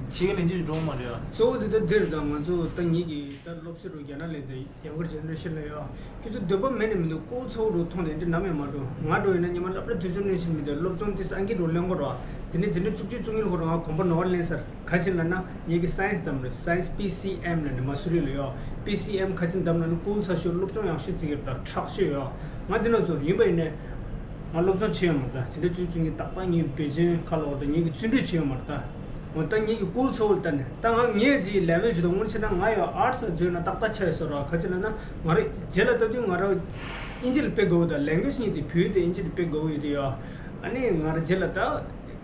ཕྱི་རྒྱལ་ལན་ཅིག་འགྲོ་འོང་མ་རེད་ཡ། གཙོ་བོ་དེ་ད་འདིར་ད་ང་ཚོ་ད་ངེད་ཀྱི་ད་སློབ་གསོ་རུ་རྒྱ་ནག་ལས་དེ། ཡང་སྒོར་ཇེ་ནེ་རེ་ཤན་ལ་ཡོད། ཁྱོད་ཚོ་འདོད་པ་མེད་ནས་མི་འདུག་ཀོལ་ཚ་བོ་རུ་མཐོང་དེ་འདྲ་ནམ་ཡང་མ་འགྲོ། ང་འགྲོ་ཡིན་ན་ཉི་མ་སློབ་གྲྭ་དུས་ཚོད་ནས་ཕྱིན་མི་འདུག་སློབ་སྦྱོང་དེ་སང་གི་འགྲོ་ལེན་དགོས་རོགས། དེ་ནས་འཛིན་གྲྭ་བཅུ་གཅིག་བཅུ་གཉིས་ལ་ཁོ་རང་ང་གོམ་པ་ནོར་བ་ལེན་སར་ག་ཕྱིན་ལ་ན་ངེད་ཀྱི་སའེན་སི་འདམ་རེད། སའེན་སི་པི་སི་ཨེམ་ལ་ནས་མ་སུ་རི་ལ་ཡོད། པི་སི་ཨེམ་ག་ཕྱིན་འདམ་ལ་ནི་ཀོལ་ཚ་ཤོས་སློབ་སྦྱོང་ཡག་ཤོས་བརྩི་གི་རེད། ད་དྲག་ཤོས་ཡོད། ང་འདི་ནང་ཚོ་ཡིན་པ་ཡིན་ནས། ང་སློབ་སྦྱོང་བྱས་ཡོད་མ་རེད་ད། འཛིན་གྲྭ་བཅུ་གཅིག་བཅུ་གཉིས་ཏག་ཏག་ངས་འབད་བརྩོན་ཁ་ལོ་ད་ངེད་ཀྱི་བརྩོན་འགྲུས་བྱས་ཡོད་མ་རེད་ད། འོ་ད་ངེད་ཀྱི་ཀོལ་ཚ་བོ་ལ་ལྟ་ནས་ད་ང་ངས་ཅིག་ལེ་ཝལ་ཅིག་ད་དངོས་ཆ་ན་ང་ཡོད་ཨར་ཊི་སི་ལ་འཛུལ་ན་ཏག་ཏག་ཆགས་ཡོད་ས་རེད། ག་ཅི་ལབ་ན་ང་རང་རྗེས་ལ་ལྟ་དུས་ང་རང་ཨིན་ཇི་ལ་དཔེ་དགའ་བོ་དང་ལེང་གུ་ཨེ་ཇི་གཉིས་དེ་བོད་དེ་ཨིན་ཇི་དེ་དཔེ་དགའ་བོ་ཡོད་དེ་ཡོད། ཨ་ནི་ང་རང་རྗེས་ལ་ད་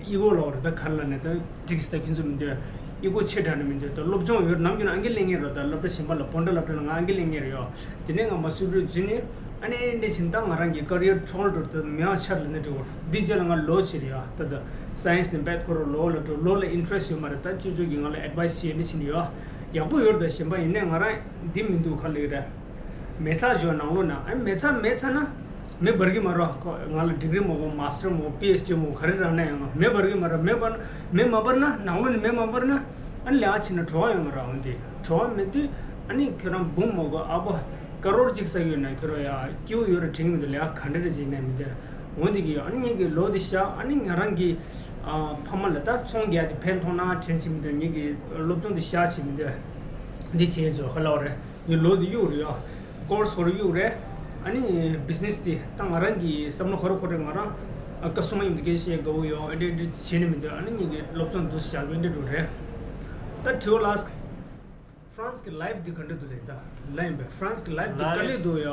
ཨི་གོ་ལོག་རེད་ད། ག་རེ་ལབ་ནས་ད་འགྲིག་སི་ད་ཁྱེད་ཚོ་མི་འདོད། ཨི་གོ་ཆེ་དྲགས་ནས་མི་འདོད། ད་སློབ་སྦྱོང་ཡོད་ནམ་རྒྱུན་ཨང་ཀི་ལེན་ངེས་རེད་ད། སློབ་གྲྭ་གཞན་པ་ལ་སྤོན་ཊ་སློབ་གྲྭ་ལ་ང་ཨང་ཀི་ལེན་ངེས་རེད་ཡོད། དེ་ནས་ང་མ་སུ་རི་འཛུལ་ནས། ཨ་ནི་འདི་ཕྱིན་ད་ང་རང་གི་ཀ་རི་ཡར་འཕྲོ་བརླག་འགྲོ་ད་མེད་པ་ཆགས་ལ་ནི་འགྲོ། འདི་རྗེས་ལ་ང་ལོ་ཕྱིར་ཡོད་ད། ད་སའེན་སི་ནས་བེད་ཁོ་རང་ལོ་ལ་འགྲོ། ལོ་ལ་ཨིན་ཊི་རེ་སི་ཊི་ཡོད་མ་རེད། ད་ཅོ་ཅོ་གིས་ང་ལ་ཨེཌ་ཝའི་སི་བྱས་ནི་ཕྱིན་ཡོད། ཡག་པོ་ཡོད་ད། གཞན་པ་ཡིན་ནའི་ང་རང་འདི་མི་འདུག་ག་ལབ་རེད། མེད་ཚར་ཞོར་ནང་ལོགས་ན། ཨ་མེད་ཚར་མེད་ཚར་ན་མེ་འབར་གི་མ་རེད། ཁོ་ང་ལ་ཌིག་རི་མ་དགོས། མཱ་སི་ཊར་མ་དགོས། པི་ཨེཆ་ཌི་མ་དགོས། ག་རེ་རག་ན་ཡང་མེ་འབར་གི་མ་རེད། མེ་འབར་མེ་མ་འབར་ན་ནང་ལོགས་ནས་མེ་མ་འབར་ན། ཨ་ནི་ལས་ཀ་བྱེད་ན་བྲོ་བ་ཡོང་གི་རེད། འོན་ཏེ་བྲོ་བ་མེད་དུས་ཨ་ནི་ཁྱོད་རང་འབུམ་མ་དགོས། ཨ་ཕོ་ ཀ་རོར་གཅིག་བསགས་ཡོད་ན་ཁྱོད་རང་ཡ་སྐྱིད་པོ་ཡོད་རེད་དྲན་གྱི་མི་འདུག་ལས་ཀ་ག་འདྲ་རེད་ཅིག་ནས་མི་འདུག་འོན་ཏེ་གི་ཡོད། ཨ་ནི་ངེད་ཀྱི་ལོ་དེ་བཞག་ཨ་ནི་ང་རང་གི་ཨ་ཕ་མ་ལ་ད་ཚོང་རྒྱག་དེ་ཕན་ཐོགས་ན་དྲན་གྱི་མི་འདུག་ངེད་ཀྱི་སློབ་སྦྱོང་དེ་བཞག་བྱེད་མི་འདུག་འདི་བྱས་ཆོག་ཧ་ལོ་རེད། ངའི་ལོ་དེ་གཡུག་རེད་ཡ། ཀོར་སི་ཧོར་གཡུག་རེད། ཨ་ནི་བི་ཛི་ནེ་སི་དེ་ད་ང་རང་གི་བསམ་བློ་ཧོར་ཁོ་རེད། ང་རང་ཨ་ཀ་སུ་མ་ཡིན་དུ་སྐད་ཆ་བཤད་དགའ་བོ་ཡོད། ཨ་འདྲ་འདྲ་བྱས་ནས་མི་འདུག་ཨ་ནི་ངེད་ཀྱི་སློབ་སྦྱོང་འདུག་སེ་བཞག་ལོས་འདྲ་འགྲོ་རེད། ད་དྲི་བ་ལ། ཧྥ་རན་སི་གི་ལའིབ་འདི་ག་འདྲ་འདུག་ལབ་ད། ལབ་ཡིན་པས་ཧྥ་རན་སི་གི་ལའིབ་འདི་དཀའ་ལས་འདུག་ཡ།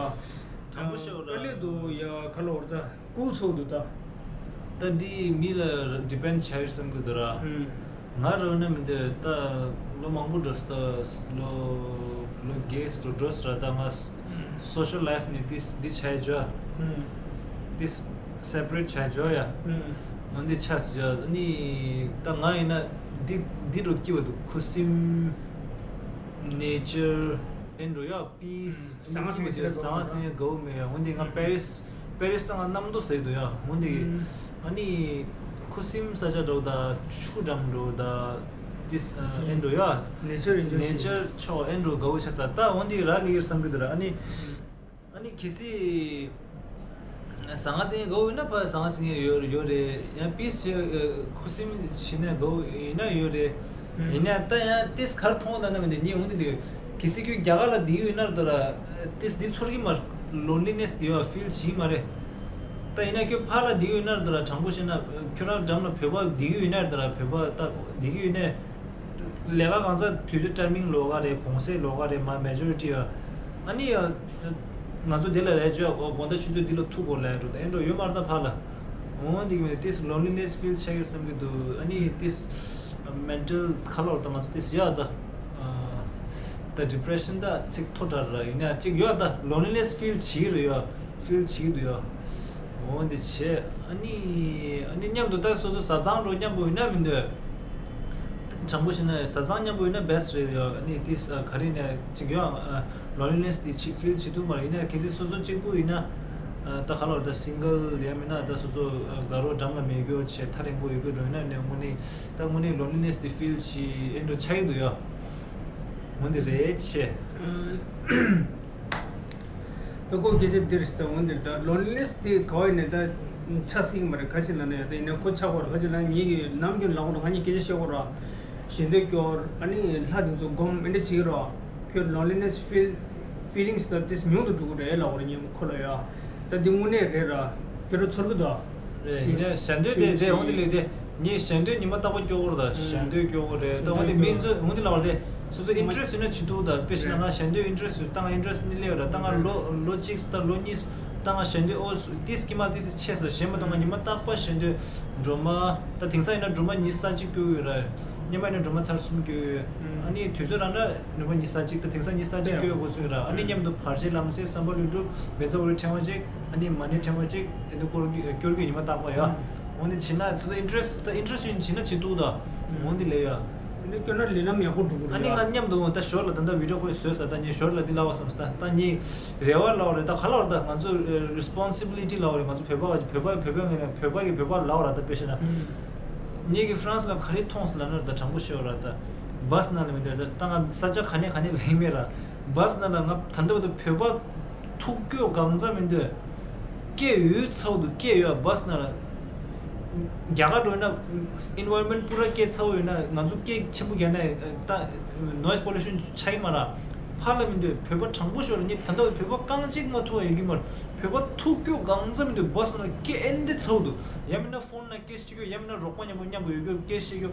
དྲང་པོ་བཤད་པ་ར། དཀའ་ལས་འདུག་ཡ་ག་ལབ་དགོས་རེད་ད། ཀུལ་ཚོགས་འདུག་ད། ད་འདི་མི་ལ་ཌི་པེན་ཌི་བྱ་ཡོད་བསམ་གི་འདུག་ར། ཧུམ། ང་རང་ནི་མི་འདོད་ད། ལོ་མང་པོ་འགྲོ་ས་ད་ལོ་ལོ་བརྒྱད་འགྲོ་འགྲོ་ས་ར། ད་ང་སོ་ཤལ་ལའིབ་ནི་འདི་འདི་བྱ་ཡོད་འཇོག་ཧུམ། འདི་སེ་པ་རེཊ་བྱ་ཡོད་འཇོག་ཡ། ཧུམ། ང་འདི་ཆ་ཟེར་ཡ་ནི་ད་ང་ཡིན་ན་འདི་འདི་འགྲོ་སྐྱིད་པ་འདུག་ཁུ་སིམ། ནེ་ཅར་ཨེ་འགྲོ་ཡ། པིས། ཟང་ཟིང་ཟང་ཟིང་དགའ་བོ་མེད་ཡ། འོན་ཏེ་ང་པེ་རིས་པེ་རིས་ད་ང་གནམ་རྡོ་ཟེར་འདུག་ཡ། འོན་ཏེ་ཨ་ནི་ཁུ་སིམ་ས་ཆ་འགྲོ་ད་ཆུ་འགྲམ་འགྲོ་ད་ཏིས་ཨེ་འགྲོ་ཡ། ནེ་ཅར་ཨེ་འགྲོ་ནེ་ཅར་ཆོག་ཨེ་འགྲོ་དགའ་བོ་ཆགས་ས། ད་འོན་ཏེ་ར་ལི་ཡར་བསམ་གི་འདུག་ར། ཨ་ནི་ཨ་ནི་གལ་སྲིད། ཟང་ཟིང་དགའ་བོ་ཡོད་ན་ཕ་ཟང་ཟིང་ཡོད་ཡོད་རེད། ཡང་པིས་བྱེད་ཁུ་སིམ་བྱེད་ན་དགའ་བོ་ཡིན་ན་ཡོད་རེད། ཡིན་ན་ད་ཡང་ཏིས་གར་མཐོང་ད་ན་མི་འདུག་ངས་འོང་དུས་འདུག་གལ་སྲིད་ཁྱོད་རྒྱ་གར་ལ་བསྡད་ཡོད་ན་ད་ར་ཏིས་འདི་ཚོར་གི་མ་རེད། ལོན་ལི་ནེས་དེ་ཡོད་ཕིལ་བྱེད་ཀྱི་མ་རེད། ད་ཡིན་ན་ཁྱོད་ཕ་ལ་བསྡད་ཡོད་ན་ད་ར་དྲང་པོ་བཤད་ན་ཁྱོད་རང་འགྲམ་ལ་བོད་པ་བསྡད་ཡོད་ན་ད་ར་བོད་པ་ད་བསྡད་ཡོད་ན། ལས་ཀ་གང་ཚ་དུས་ཚོད་ཊའི་མིང་ལོགས་ཀ་རེད། གུང་སེང་ལོགས་ཀ་རེད། མ་མེ་ཇོ་རི་ཊི་ཡ། ཨ་ནི་ཡ། ང་ཚོ་འདི་ལ་ལས་བྱོས་དགོང་དག་ཆུ་ཚོད་འདི་ལ་ཐུག་དགོས་ལས་འགྲོ་ད་ཨེ་འགྲོ་ཡོད་མ་རེད་ད་ཕ་ལ། འོ་འདི་གི་མེད་ཏིས་ལོན་ལི་ནེས་ཕིལ་བྱེད་ཀྱི་བསམ་གི་འདུག་ཨ་ནི་ཏིས་མེན་ཊལ་ཁ་ལོར་ད་ང་ཚོ་ཏིས་ཡ་ད། ད་ཌི་པི་རེ་ཤན་ད་ཚིག་མཐོ་དྲགས་ར་ཡིན་ན་ཅིག་ཡོད་ད་ལོན་ལི་ནེས་ཕིལ་བྱེད་ཀྱི་རེད་ཡ། ཕིལ་བྱེད་ཀྱི་འདུག་ཡ། འོ་འདི་བྱས་ཨ་ནི་ཨ་ནི་མཉམ་དུ་ད་སོ་སོ་བཟའ་ཚང་འགྲོ་མཉམ་པོ་ཡིན་ན་མི་འདོད། དྲང་པོ་བཤད་ན་བཟའ་ཚང་མཉམ་པོ་ཡིན་ན་བེ་སི་ཊི་རེད་ཡ། ཨ་ནི་ཏིས་ག་རེ་ནས་ཅིག་ཡོད་ལོན་ལི་ནེས་དེ་ཅིག་ཕིལ་བྱེད་ཐུབ་མ་རེད། ཡིན་ན་གལ་སྲིད་སོ་སོ་གཅིག་པུ་ཡིན་ན་ད་ག་ལོར་ད་སིང་གལ་ཡང་མིན་ན་ད་སོ་སོ་དགའ་རོགས་འགྲམ་ལ་མེད་རྒྱུ་བྱས་ཐག་རིང་པོ་ཡོད་རྒྱུ་འགྲོ་ཡིན་ན་ནས་དངོས་གནས་ད་དངོས་གནས་ལོན་ལི་ནེས་དེ་ཕིལ་བྱེད་ཨེ་འགྲོ་ཆགས་ཀྱི་འདུག་ཡ། འོ་འདི་རེད་ཆེ། ད་ཁོ་སྐད་ཆ་འདིར་ཞིག་ད་འོ་འདིར་ད་ལོན་ལི་ནེས་དེ་ག་བ་ཡིན་ནས་ད་ཆགས་སྲིད་ཀྱི་མ་རེད། ག་ཅི་ལ་ན་ཡ་ད་ཡིན་ན་ཁོ་ཆགས་པ་རེད། ག་ཅི་ལ་ངེད་ཀྱི་ནམ་རྒྱུན་ལབ་དགོས་རེད། ང་གཉིས་སྐད་ཆ་བཤད་དགོས་རེད། ཞེ་འདོད་སྐྱོར་ཨ་ནི་ལྷ་དེ་ཚོ་སྒོམ་ཨེ་འདྲ་བྱེད་ཀྱི་རེད། ཁྱོད་ལོན་ལི་ནེས་ཕིལ་ཕི་ལིང་སི་ད་དེ་ཉུང་དུ་འགྲོ་གི་རེད་ལབ་དགོས་རེད། ངས་ཁོ་ལ་ཡ་ད་འདི་དངོས་གནས་རེད་ར། ཁྱོད་རང་ཚོར་གི་འདུག་རེད། ཡིན་ནའི་ཞེ་འདོད་དེ་དེ་འོ་འདི་ལས་དེ། ངས་ཞེ་འདོད་ཉི་མ་རྟག་པར་སྐྱོ་གི་རེད་ད། ཞེ་འདོད་སྐྱོ་གི་རེད། ད་འོ་འདི་མི་ཚོ་འོ་འདི་ལབ་པ་དེ་སོ་སོ་ཨིན་ཊི་རེ་སི་ཊི་ཡོད་ན་བྱེད་ཐུབ་ད། དཔེ་བཞག་ན་ང་ཞེ་འདོད་ཨིན་ཊི་རེ་སི་ཊི་ཡོད་ད། ང་ཨིན་ཊི་རེ་སི་ཊི་ནི་སླེབས་ཡོད་ར། ད་ང་ལོ་ལོ་གཅིག་ད་ལོ་གཉིས་ད་ང་ཞེ་འདོད་ཨོ་ཏིས་ཀྱི་མ་ཏིས་ཆེ་ས་ཞེ་མ་གཏོང་། ང་ཉི་མ་རྟག་པར་ཞེ་འདོད་སྒྲོལ་མ་ད་དེང་སང་ཡིན་ན་སྒྲོལ་མ་ཉི་ཤུ་རྩ་གཅིག་སྐྱོ་གི་ཡོད་ར། སྔོན་མ་ཡིན་ན་སྒྲོལ་མ་ཚར་གསུམ་སྐྱོ་གི་ཡོད། ཨ་ནི་དུས་ཚོད་རང་ན་སྒྲོལ་མ་ཉི་ཤུ་རྩ་གཅིག་ད་དེང་སང་ཉི་ཤུ་རྩ་གཅིག་སྐྱོ་གི་འགོ་ཚུགས་ཡོད་ར། ཨ་ནི་མཉམ་དུ་བར་ཆད་ལམ་སེལ་བསམ་པ་ལྷུན་གྲུབ་བཛྲ་གུ་རུ་ཕྲེང་བ་གཅིག་ཨ་ནི་མ་ཎི་ཕྲེང་བ་གཅིག་ཨ་ནི་སྐོར་སྐྱོར་གྱི་ཉི་མ་རྟག་པར་ཡ། འོ་འདི་བྱེད་ན་ཚོ་ཚོ་ཨིན་ཊི་རེ་སི་ཊི་ད་ཨིན་ཊི་རེ་སི་ཊི་ཡིན་བྱེད་ན་བྱེད་ཐུབ་ད། འོ་འདི་ལས་ཡ། ཨ་ནི་སྐྱོ་ན་ལས་ལམ་ཡག་པོ་འགྲོ་གི་རེད་ཡ། ཨ་ནི་ང་མཉམ་དུ་འོ་ད་ཞོར་ལ་ད་ལྟ་བི་ཌི་ཡོ་ཁོས་བཟོས་ས། ད་ངས་ཞོར་ལ་འདི་ལབ་པ་བསམ་ས། ད་ད་ངས་རེ་བ་ལབ་པ་རེད། ད་ག་ལབ་པ་རེད། ད་ང་ཚོ་རི་སི་པོན་སི་བི་ལི་ཊི་ལབ་པ་རེད། ང་ཚོ་བོད་པ་བོད་པ་བོད་པ་ངས་ནས་བོད་པ་གི་བོད་པ་ལབ་པ་རེད། ད་དཔེ་བཤད་ན་ངས་གི་ཧྥ་རན་སི་ལ་ག་རེ་མཐོང་སོང་ལབ་ན་ད་དྲང་པོ་བཤད་པ་རེད། ད་བྷ་སི་ནང་ལ་མི་འདུག་ད་ད་ང་ས་ཆ་ག་ནས་ག་ནས་ལེན་མེད་ར། བྷ་སི་ནང་ལ་ང་ད་ལྟ་བར་དུ་བོད་པ་ཐུག་སྐྱོ་གང་ཙམ་མི་འདུག་སྐད་ཡོད་ཚ་བོ་འདུག་སྐད་ཡོད། བྷ་སི་ནང་ལ་རྒྱ་གར་འགྲོ་ན་ཨེན་ཝའི་རོན་མེན་ཊི་པུ་ར་སྐད་ཚ་བོ་ཡོད་ན་ང་ཚོ་སྐད་ཆེན་པོ་རྒྱག་ན་ད་ནོའི་སི་པོ་ལུ་ཤན་ཆགས་ཀྱི་མ་ར། ཕར་ལ་མི་འདུག་བོད་པ་དྲང་པོ་ཤོར་ཉིད་ད་ལྟ་བར་དུ་བོད་པ་རྐང་གཅིག་མ་ཐུག་པ་ཡོད་ཀྱི་མ་རེད། བོད་པ་ཐུག་སྐྱོ་གང་ཙམ་མི་འདུག་བྷ་སི་ནང་ལ་སྐད་ཨེ་འདི་ཚ་བོ་འདུག་ཡང་མིན་ན་ཕོན་ལ་སྐད་བཤད་རྒྱུ། ཡང་མིན་ན་རོགས་པ་མཉམ་པོ་མཉམ་པོ་ཡོད་རྒྱུ་སྐད་བཤད་རྒྱུ།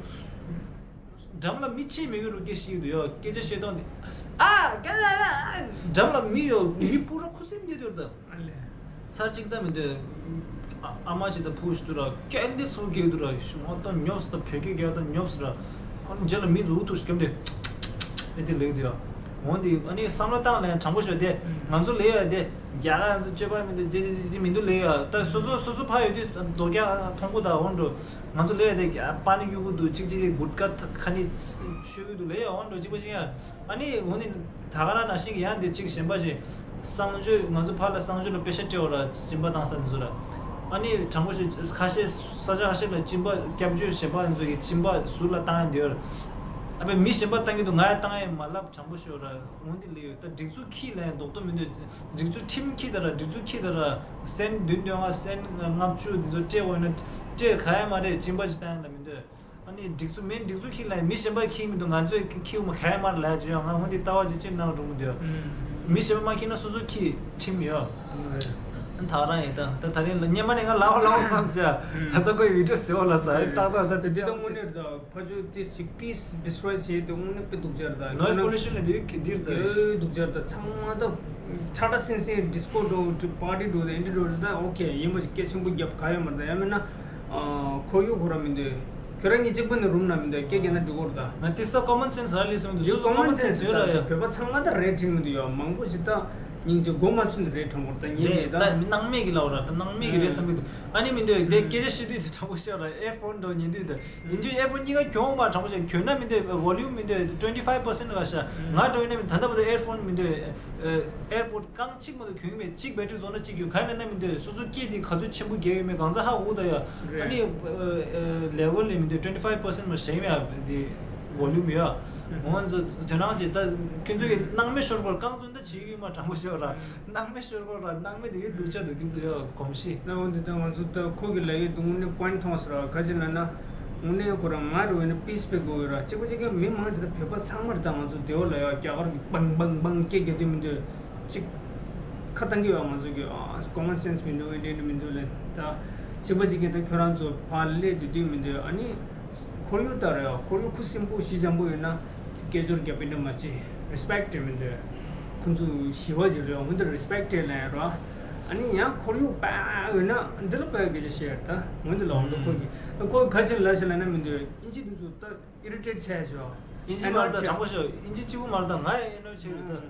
འགྲམ་ལ་མི་ཕྱིན་མི་གི་རུ་སྐད་བཤད་ཀྱི་འདུག་ཡ། སྐད་ཆ་བཤད་སྟངས་དེ། ཨ་ཀ་ལ་ལ། འགྲམ་ལ་མི་ཡོད། མི་སྤུ་ར་ཁུ་སིམ་བསྡད་འདུག་ད། ཨ་ལས། ཚར་གཅིག་ད་མི་འདོད། ཨ་ཨ་མ་ཅིག་ད་ཕུ་ཞིག་འདུག་ར། སྐད་འདི་ཚུར་རྒྱག་འདུག་ར། ང་ད་ཉོབ་སི་ད་བོད་སྐད་རྒྱག་ད་ཉོབ་སི་ར། ཨ་ནི་རྗེས་ལ་མི་ཚོ་འུ་ཐུག་སྐྱམ་དེ། ཨེ་དེ་ལེགས་འདུག་ཡ། འོན་ཏེ་ཨ་ནི་བསམ་བློ་བཏང་ལན་དྲང་པོ་ཤོད་དེ། ང་ཚོ་ལས་ཡ་དེ་རྒྱ་གར་ང་ཚོ་སྤྱོད་པ་མི་འདུག་ཅི་ཅི་ཅི་མི་འདུག་ལས་ཡ། ད་སོ་སོ་སོ་སོ་ཕ་ཡོད་དུས་རྡོ་རྒྱ་མཐོང་གོ་ད་འོན་འགྲོ། ང་ཚོ་ལས་དེ་པ་ནི་གཡུག་གུ་འདུག་ཅིག་ཅིག་ཅིག་གུད་ཀ་ཁ་ནི་ཆོས་གུ་འདུག་ལས་ཡ་འོན་འགྲོ་གཅིག་པ་ཅིག་ཡ། ཨ་ནི་འོ་ནི་ད་ག་རང་ནང་བཞིན་གྱི་ཡང་འདི་གཅིག་གཞན་པ་ཞིག་གསང་སྤྱོད་ང་ཚོ་ཕར་ལ་གསང་སྤྱོད་ལ་དཔེ་ཤ་སྤྲད་འོ་ར་སྦྱིན་པ་བཏང་ས་འདི་ཚོ་ར། ཨ་ནི་དྲང་པོ་ཞིག་ཁ་ཤས་ས་ཆ་ཁ་ཤས་ལ་སྦྱིན་པ་སྐྱབས་བཅོལ་གཞན་པ་འདི་ཚོ་གི་སྦྱིན་པ་ཟུར་ལ་བཏང་ཡ་འདི་ཡོད་ར། ཨ་པའི་མི་གཞན་པ་བཏང་གི་འདུག་ང་ཡང་བཏང་ཡས་མ་ལབ། དྲང་པོ་ཤོད་ར། འོན་ཏེ་ལེ་ཡོད། ད་སྒྲིག་འཛུགས་ཁྱི་ལ་ཡང་རྡོག་རྡོག་མི་འདུག་སྒྲིག་འཛུགས་ཁྲིམས་ཁྱི་དང་ར། སྒྲིག་འཛུགས་ཁྱི་དང་ར། སེན་བདུན་བདུན་ལྔ་སེན་ལྔ་བཅུ་འདི་ཚོ་སྤྲད་དགོས་ན་སྤྲད། ག་ཡ་མ་རེད། སྦྱིན་པ་ཅིག་བཏང་ཡ་ལ་མི་འདོད། ཨ་ནི་སྒྲིག་འཛུགས་མིན། སྒྲིག་འཛུགས་ཁྱི་ལ་ཡང་མི་གཞན་པ་ཁྱི་མི་འདུག་ང་ཚོས་ཁྱི་མ་ག་ཡ་མ་རེད་ལབ་ཡ་ཅིག་ཡོད། ང་འོན་ཏེ་ལྟ་བ་ཅིག་ཅིག་གནང་འགྲོ་མི་འདོད། མི་གཞན་པ་མ་ཁྱི་ན་སོ་སོ་ཁྱི་ཁྲིམས་ཡོད། ཨ་ད་རང་ཡིན། ད་ད་ད་རིང་ལ་སྙེ་མ་ནས་ང་ལའོ་ལའོ་བསམ་ཟེར། ད་ལྟ་ཁོའི་བི་ཌིའོ་ཟེར་བ་ལ་ཟ་ཡི་ཏག་ཏག་ད་དེ་འདི་ད་དངོས་གནས་ད་ཕ་ཆོས་དེ་ཅིག་པིས་ཌི་སི་ཊོ་ཡི་བྱེད་དེ་དངོས་གནས་དཔེ་སྡུག་ཅག་རེད། ད་ནོའི་ཛི་པོ་ལུ་ཤན་ལ་དེ་འདིར་ད་ཡོད་སྡུག་ཅག་རེད། ད་ཚང་མ་ད་ཁྲ་ཁྲ་སིང་སིང་ཌི་སི་ཀོ་འགྲོ་པར་ཊི་འགྲོ་དེ་འདི་འགྲོ་རེད། ད་ཨོ་ཁེ་ཡིན་པ་སྐད་ཆེན་པོ་རྒྱབ་ག་ཡོད་མ་རེད། ད་ཡང་མིན་ན་ཁོར་ཡུག་ཁོ་རང་མི་འདོད། ཁྱོད་རང་གཉིས་གཅིག་པུ་ནས་རུམ་ན་མི་འདོད། སྐད་རྒྱག་ན་འགྲིག་གོ་རེད། ད་ང་ཏིས་ད་ཀོ་མོན་སེན་སི་ར་ལི་སོང་དུ་ཡོད། སོ་སོ་ཀོ་མོན་སེན་སི་ཡོད་ར། ཡ་བོད་པ་ཚང་མ་ད་རེད་དྲན་མི་འདུག་ཡ་མང་པོ་ཞིག་ད་སྙིང་རྗེ་མགོ་མ་ཚོས་ནས་རེད་དྲན་གོ་རེད། ད་ཉན་རེད། མེད་ད་ད་སྣང་མེད་ཀྱི་ལབ་ར། ད་སྣང་མེད་ཀྱི་རེད་བསམ་གི་འདུག་ཨ་ནི་མི་འདོད་དེ་སྐད་ཆ་བཤད་དུས་དེ་དྲང་པོ་བཤད་ར། ཨེར་ཕོན་འགྲོ་ཉན་དུས་དེ་ཡིན་རྒྱུ་ཨེར་ཕོན་གཉིས་ཀ་གྱོང་མ་དྲང་པོ་བཤད། གྱོན་ན་མི་འདོད། ཝོ་ལུམ་མི་འདོད། ཊུ་ཝེན་ཊི་ཕའིབ་པར་སེན་ཊི་ལ་ཤ་ང་འགྲོ་ཡིན་ན་མི་ད་ལྟ་བར་དུ་ཨེར་ཕོན་མི་འདོད། ཨེར་པོ་ཌི་རྐང་གཅིག་མ་གཏོགས་གྱོན་གྱི་མེད། གཅིག་བེ་ཊི་རི་རྫོགས་ན་གཅིག་གྱོན། ག་ཡིན་ན་མི་འདོད། སོ་སོ་སྐད་དེ་ག་ཚོད་ཆེན་པོ་རྒྱག་ཡོད་མེད་གང་ཚ་ཧ་གོ་ད་ཡ། རེད། ཨ་ནི་ལེ་ཝལ་ལས་མི་འདོད། ཊུ་ཝེན་ཊི་ཕའིབ་པར་སེན་ཊི་མ་གཞན་ཡ་དེ་ཝོ་ལུམ་ཡ། ཧུམ། ང་ཚོ་དོན་རང་ཅིག་ད་ཁྱོད་ཚོ་གི་སྣང་མེད་ཤོར་བར་རྐང་ཚོ་འདི་བྱེད་ཡོད་མ་དྲང་པོ་ཤོད་ར། སྣང་མེད་ཤོར་བར་ར། སྣང་མེད་དེ་ཡོད་སྡུག་ཅག་འདུག་ཁྱོད་ཚོ་ཡ་གོམས་གཤིས། ན་འོན་ཏེ་ད་ང་ཚོ་ད་ཁོ་གི་ལ་ཡོད་དུ་དངོས་གནས་པོ་ཡིན་ཊི་མཐོང་ཟེར་བ་ག་ཅི་ལ་ན། དངོས་གནས་ཁོ་རང་ང་འགྲོ་བས་ན་པིས་པེ་དགོས་ཡོད་ར། གཅིག་པ་གཅིག་གི་མི་མང་ཅིག་ད་བོད་པ་ཚང་མར་ད་ང་ཚོ་དེ་བ་ལ་ཡ་རྒྱ་གར་གི་བང་བང་བང་སྐད་རྒྱག་དུས་མི་འདོད། གཅིག་ཁ་བཏང་གི་ཡོད། ང་ཚོ་གི་ཨ་ཀོ་མོན་སེན་སི་མི་འདུག་ཨེ་འདྲ་འདྲ་མི་འདུག་ལབ། ད་གཅིག་པ་གཅིག་གིས་ད་ཁྱོད་རང་ཚོ་ཕར་སླེབས་དུས་དུས་མི་འདུག་ཨ་ནི་ཁོར་ཡུག་ལྟར་ཡ་ཁོར་ཡུག་ཁུ་སིམ་པོ་ཞི་འཇམ་པོ་ཡོད་ན་སྐད་ཅོར་རྒྱབ་པའི་འདྲ་མ་བྱེད། རེ་སི་པེག་ཊི་མི་འདུག་ཁོང་ཚོ་ཞི་བ་ཅིག་རེད། འོན་ཏེ་རེ་སི་པེག་ཊི་ལབ་ཡ་ར། ཨ་ནི་ཡང་ཁོར་ཡུག་པ་ཡོད་ན་འདི་ལ་པ་སྐད་ཆ་བཤད་ཡ་ད་འོན་ཏེ་ལ་འོང་ད་ཁོ་གི་ཁོ་ག་ཅི་ལ་ཞིག་ལབ་ན་མི་འདུག་ཨིན་ཇི་དེ་ཚོ་ད་ཨི་རི་ཊེཊ་བྱས་བྱོས། ཨིན་ཇི་མ་རེད་ད། དྲང་པོ་ཤོད། ཨིན་ཇི་གཅིག་པུ་མ་རེད་ད། ང་ཡང་ཨེ་ནོ་ཆེ་རེད་ད།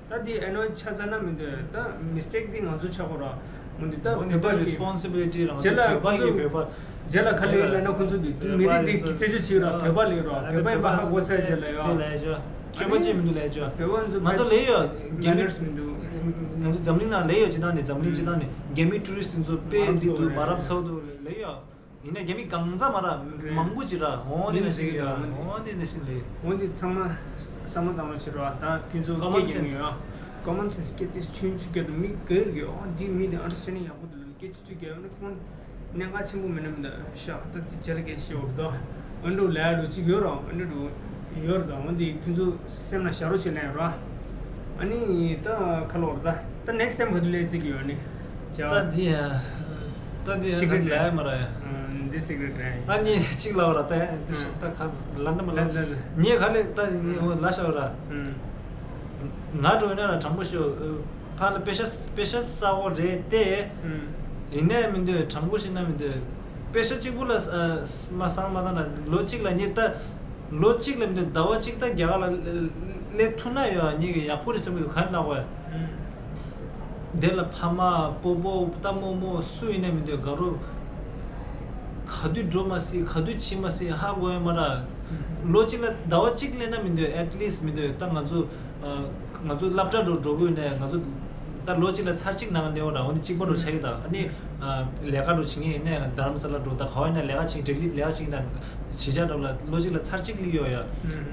ད་འདི་ཨེ་ནོ་ཆ་ཚ་ན་མི་འདོད་ད། མི་སི་ཊེག་འདི་ང་ཚོ་ཆགས་གོ་ར། འོན་ཏེ་ད་འོན་ཏེ་ད་བོད་པ་རེ་སི་པོན་སི་བི་ལི་ཊི་རང་ཚོ་རྗེས་ལ་བོད་པ་ཁོ་ཚོ་གི་བོད་པ། རྗེས་ལ་ག་ལེར་ལབ་ན་ཁོ་ཚོ་གི་མི་རིགས་འདི་གི་རྩད་གཅོད་བྱེད་ར། བོད་པ་ལེགས་ར། བོད་པ་ཡིན་པ་ཧ་གོ་ཚར་རྗེས་ལ་ཡ། སྤྱོད་པ་ཅན་མི་འདུག་ལས་ཆོག་ང་ཚོ་ལས་ཡོད་རྒྱ་མི་མེ་ནར་སི་མི་འདུག་ང་ཚོ་འཛམ་གླིང་ནང་ལས་ཡོད་སྤྱི་བཏང་ནས། འཛམ་གླིང་སྤྱི་བཏང་ནས་རྒྱ་མི་ཊུ་རི་སི་ཊི་ཚོ་དཔེ་འདི་འདུག་མ་རབས་ཚ་བོ་འདུག་ལས་ཡོད། ཡིན་ན་རྒྱ་མི་གང་ཚ་མ་ར་མང་པོ་ཅིག་ར། འོ་འདི་ནས་ཤིག་ཡོད། འོ་འདི་ནས་ཤིག་ལས། འོ་འདི་ཚང་མ་བསམ་བློ་བཏང་རོགས་བྱེད་རོགས། ད་ཁྱོད་ཚོ་སྐད་རྒྱག་གི་ཡོད། ཀོ་མོན་སེན་སི། སྐད་དེ་ཆུང་ཆུང་སྐད་དུ་མི་ག་རེ་གི་འོ་འདི་མི་དེ་ཨན་ཌར་སི་ཊེན་ཌིང་ཡག་པོ་འདུག་ལ་སྐད་ཆུང་ཆུང་སྐད་ཡོད་ན་ཕོན་གནད་འགག་ཆེན་པོ་མིན་ན་མི་འདུག་ཤག་ད་དེ་རྗེས་ལ་སྐད་ཤེས་འོར་དོ། ཨ་འདྲ་ལས་ལོ་གཅིག་ཡོད་རོགས། ཨ་འདྲ་འདུག་ཡོད་རོགས། འོ་འདི་ཁྱོད་ཚོ་སེམས་ལ་བཞག་རོགས་བྱེད་ལན་རོགས། ཨ་ནི་ད་ཁ་ལོ་ར་ད་ད་ནེག་སི་ཊའིམ་ག་དུས་ལས་རྩིས་ཀྱི་ཡོད་ནི། ད་འདི་ཡ། ད་འདི་ཡ་སི་ཀི་རེ་ཊི་ལ་ཡ་མ་ར་ཡ། འདི་སི་ཀི་རེ་ཊི་རེད། ཨ་ནི་གཅིག་ལ་བ་ར་ད་འདི་ཤ་ད་ཁ་ལ་འདི་མ་ལ། ལ་ལ་ལ། ངས་ག་ལེ་ད་ངས་འོ་ལ་ཤ་བ་ར། ང་འགྲོ་ཡིན་ན་ར་དྲང་པོ་ཤོད། ཕ་ལ་པེ་ཤ་པེ་ཤ་ས་འོ་རེད་དེ། ཡིན་ནའི་མི་འདོད། དྲང་པོ་བཤད་ན་མི་འདོད། པེ་ཤ་གཅིག་པུ་ལ་མ་སང་མ་ད་ན་ལོ་གཅིག་ལ་ངས་ད། ལོ་གཅིག་ལ་མི་འདོད། ཟླ་བ་གཅིག་ད་རྒྱ་གར་ལ་སླེབས་ཐུབ་ན་ཡོད་ངེད་ཀྱི་ཡག་པོ་རེད་བསམ་གྱི་འདུག་ག་རེ་ལབ་དགོས། དེ་ལ་ཕ་མ་སྤོ་བོ་ལྟ་རྨོ་མོ་སུ་ཡིན་ནའི་མི་འདོད། དགའ་རོགས་ག་དུས་འགྲོ་མ་སྲིད་ག་དུས་ཕྱིན་མ་སྲིད་ཧ་གོ་ཡ་མ་ར། ལོ་གཅིག་ལ་ཟླ་བ་གཅིག་སླེབས་ན་མི་འདོད། ཨེཊ་ལིསི་མི་འདོད། ད་ང་ཚོ་ང་ཚོ་སློབ་གྲྭ་འགྲོ་འགྲོ་དགོས་ནས་ང་ཚོ་ད་ལོ་གཅིག་ལ་ཚར་གཅིག་ནང་སླེབས་པ་ར། འོ་ནི་གཅིག་པ་འགྲོ་ཆགས་ཀྱི་ད། ཨ་ནི་ལས་ཀ་འགྲོ་བྱེད་མཁན་ཡིན་ནའི་རྡ་རམ་ས་ལ་འགྲོ་ད་ག་བ་ཡིན་ན་ལས་ཀ་བྱེད་ལྡི་ལི་ལས་ཀ་བྱེད་ན་གཞིས་ཆགས་འགྲོ་ལ་ལོ་གཅིག་ལ་ཚར་གཅིག་སླེབས་ཡོད་ཡ།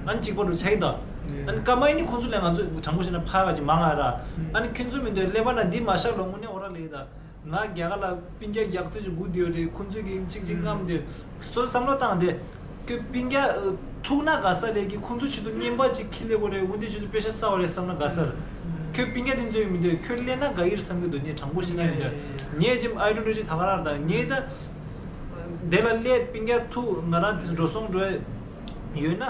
ཨ་ནི་གཅིག་པ་འགྲོ་ཆགས་ཀྱི་ད། ཨ་ནི་སྐར་མ་ཨ་ནི་ཁོང་ཚོ་ལས་ང་ཚོ་དྲང་པོ་བཤད་ན་ཕ་ག་ཅིག་མང་ང་ར། ཨ་ནི་ཁྱོད་ཚོ་མི་འདོད་སླེབས་པ་ན་འདི་མ་ཤག་ལོ་དངོས་གནས་འོ་ར་ལེ་ད། ང་རྒྱ་གར་ལ་སྤུན་ཀྱག་རྒྱག་རྩོད་ཅིག་སྒུག་བསྡད་ཡོད་རེད། ཁོང་ཚོས་ཀྱི་གཅིག་གཅིག་རྔམ་བསྡད། སོ་བསམ་བློ་བཏང་སྟེ། ཁྱོད་སྤུན་ཀྱག་ཐུག་ན་དགའ་ས་ལས་ཀྱི་ཁོང་ཚོ་ཆེད་དུ་རྔན་པ་ཅིག་ཁྱེར་སླེབས་དགོས་རེད། འོན་ཏེ་ཆེད་དུ་པེ་ཤ་ཟ་བ་རེད་བསམ་ན་དགའ་ས་རེད། ཁྱོད་སྤུན་ཀྱག་དེ་ཚོ་ཡོད་མི་འདུག་ཁྱོད་སླེབས་ན་དགའ་གི་རེད་བསམ་གི་འདུག་ངས་ཅིག་ཨའི་ཌི་ཡོ་ལོ་ཇི་ད་ག་རང་དང་ངས་ད། དེ་ལ་སླེབས་སྤུན་ཀྱག་ཐུག་ང་རང་དེ་འགྲོ་སོང་འགྲོ་ཡོད་ན།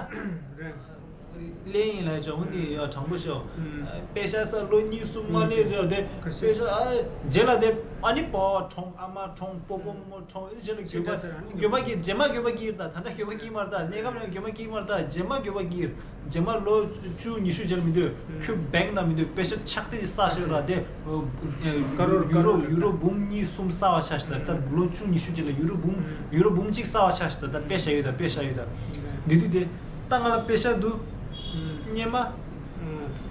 གླེང་ཡིན་ལ་ཅོ་འོན་ཏེ་ཡ་དྲང་པོ་ཤོད། ཨུམ། པེ་ཤ་ས་ལོ་གཉིས་གསུམ་མ་ལས་རེད་དེ། ཁ་ཤས། པེ་ཤ་ཨ་རྗེས་ལ་དེ་ཨ་ནི་པ་བ་གྲོངས། ཨ་མ་གྲོངས། སྤོ་བོ་རྨོ་མོ་གྲོངས། ཨེ་རྗེས་ལ་ཤི་འགྱོད་པ་ཚར་ཚར་ཨ་ནི་འགྱོད་པ་གི་རྗེས་མ་འགྱོད་པ་གི་ད་ད་ལྟ་འགྱོད་པ་གི་མ་རེད་ད། གནས་སྐབས་ནང་འགྱོད་པ་གི་མ་རེད་ད། རྗེས་མ་འགྱོད་པ་གི་རྗེས་མ་ལོ་བཅུ་ཉི་ཤུ་རྗེས་ལ་མི་འདོད། ཁྱོད་བེང་ན་མི་འདོད། པེ་ཤ་ཆག་སྟེ་ས་ཤོད་ར་དེ། ཀ་རོར་ཡུ་རོ་ཀ་རོར་ཡུ་རོ་འབུམ་གཉིས་གསུམ་ས་བ་ཆ་ཤི་ད། ད་ལོ་བཅུ་ཉི་ཤུ་རྗེས་ལ་ཡུ་རོ་འབུམ་ཡུ་རོ་འབུམ་གཅིག་ས་བ་ཆ་ཤི་ད། ད་པེ་ཤ་ཡོད་ད། པེ་ཤ་ཡོད་ད། འདི་དུས་དེ། ད་ང་ལ་པེ་ཤ་འདུག་སྙེ་མ།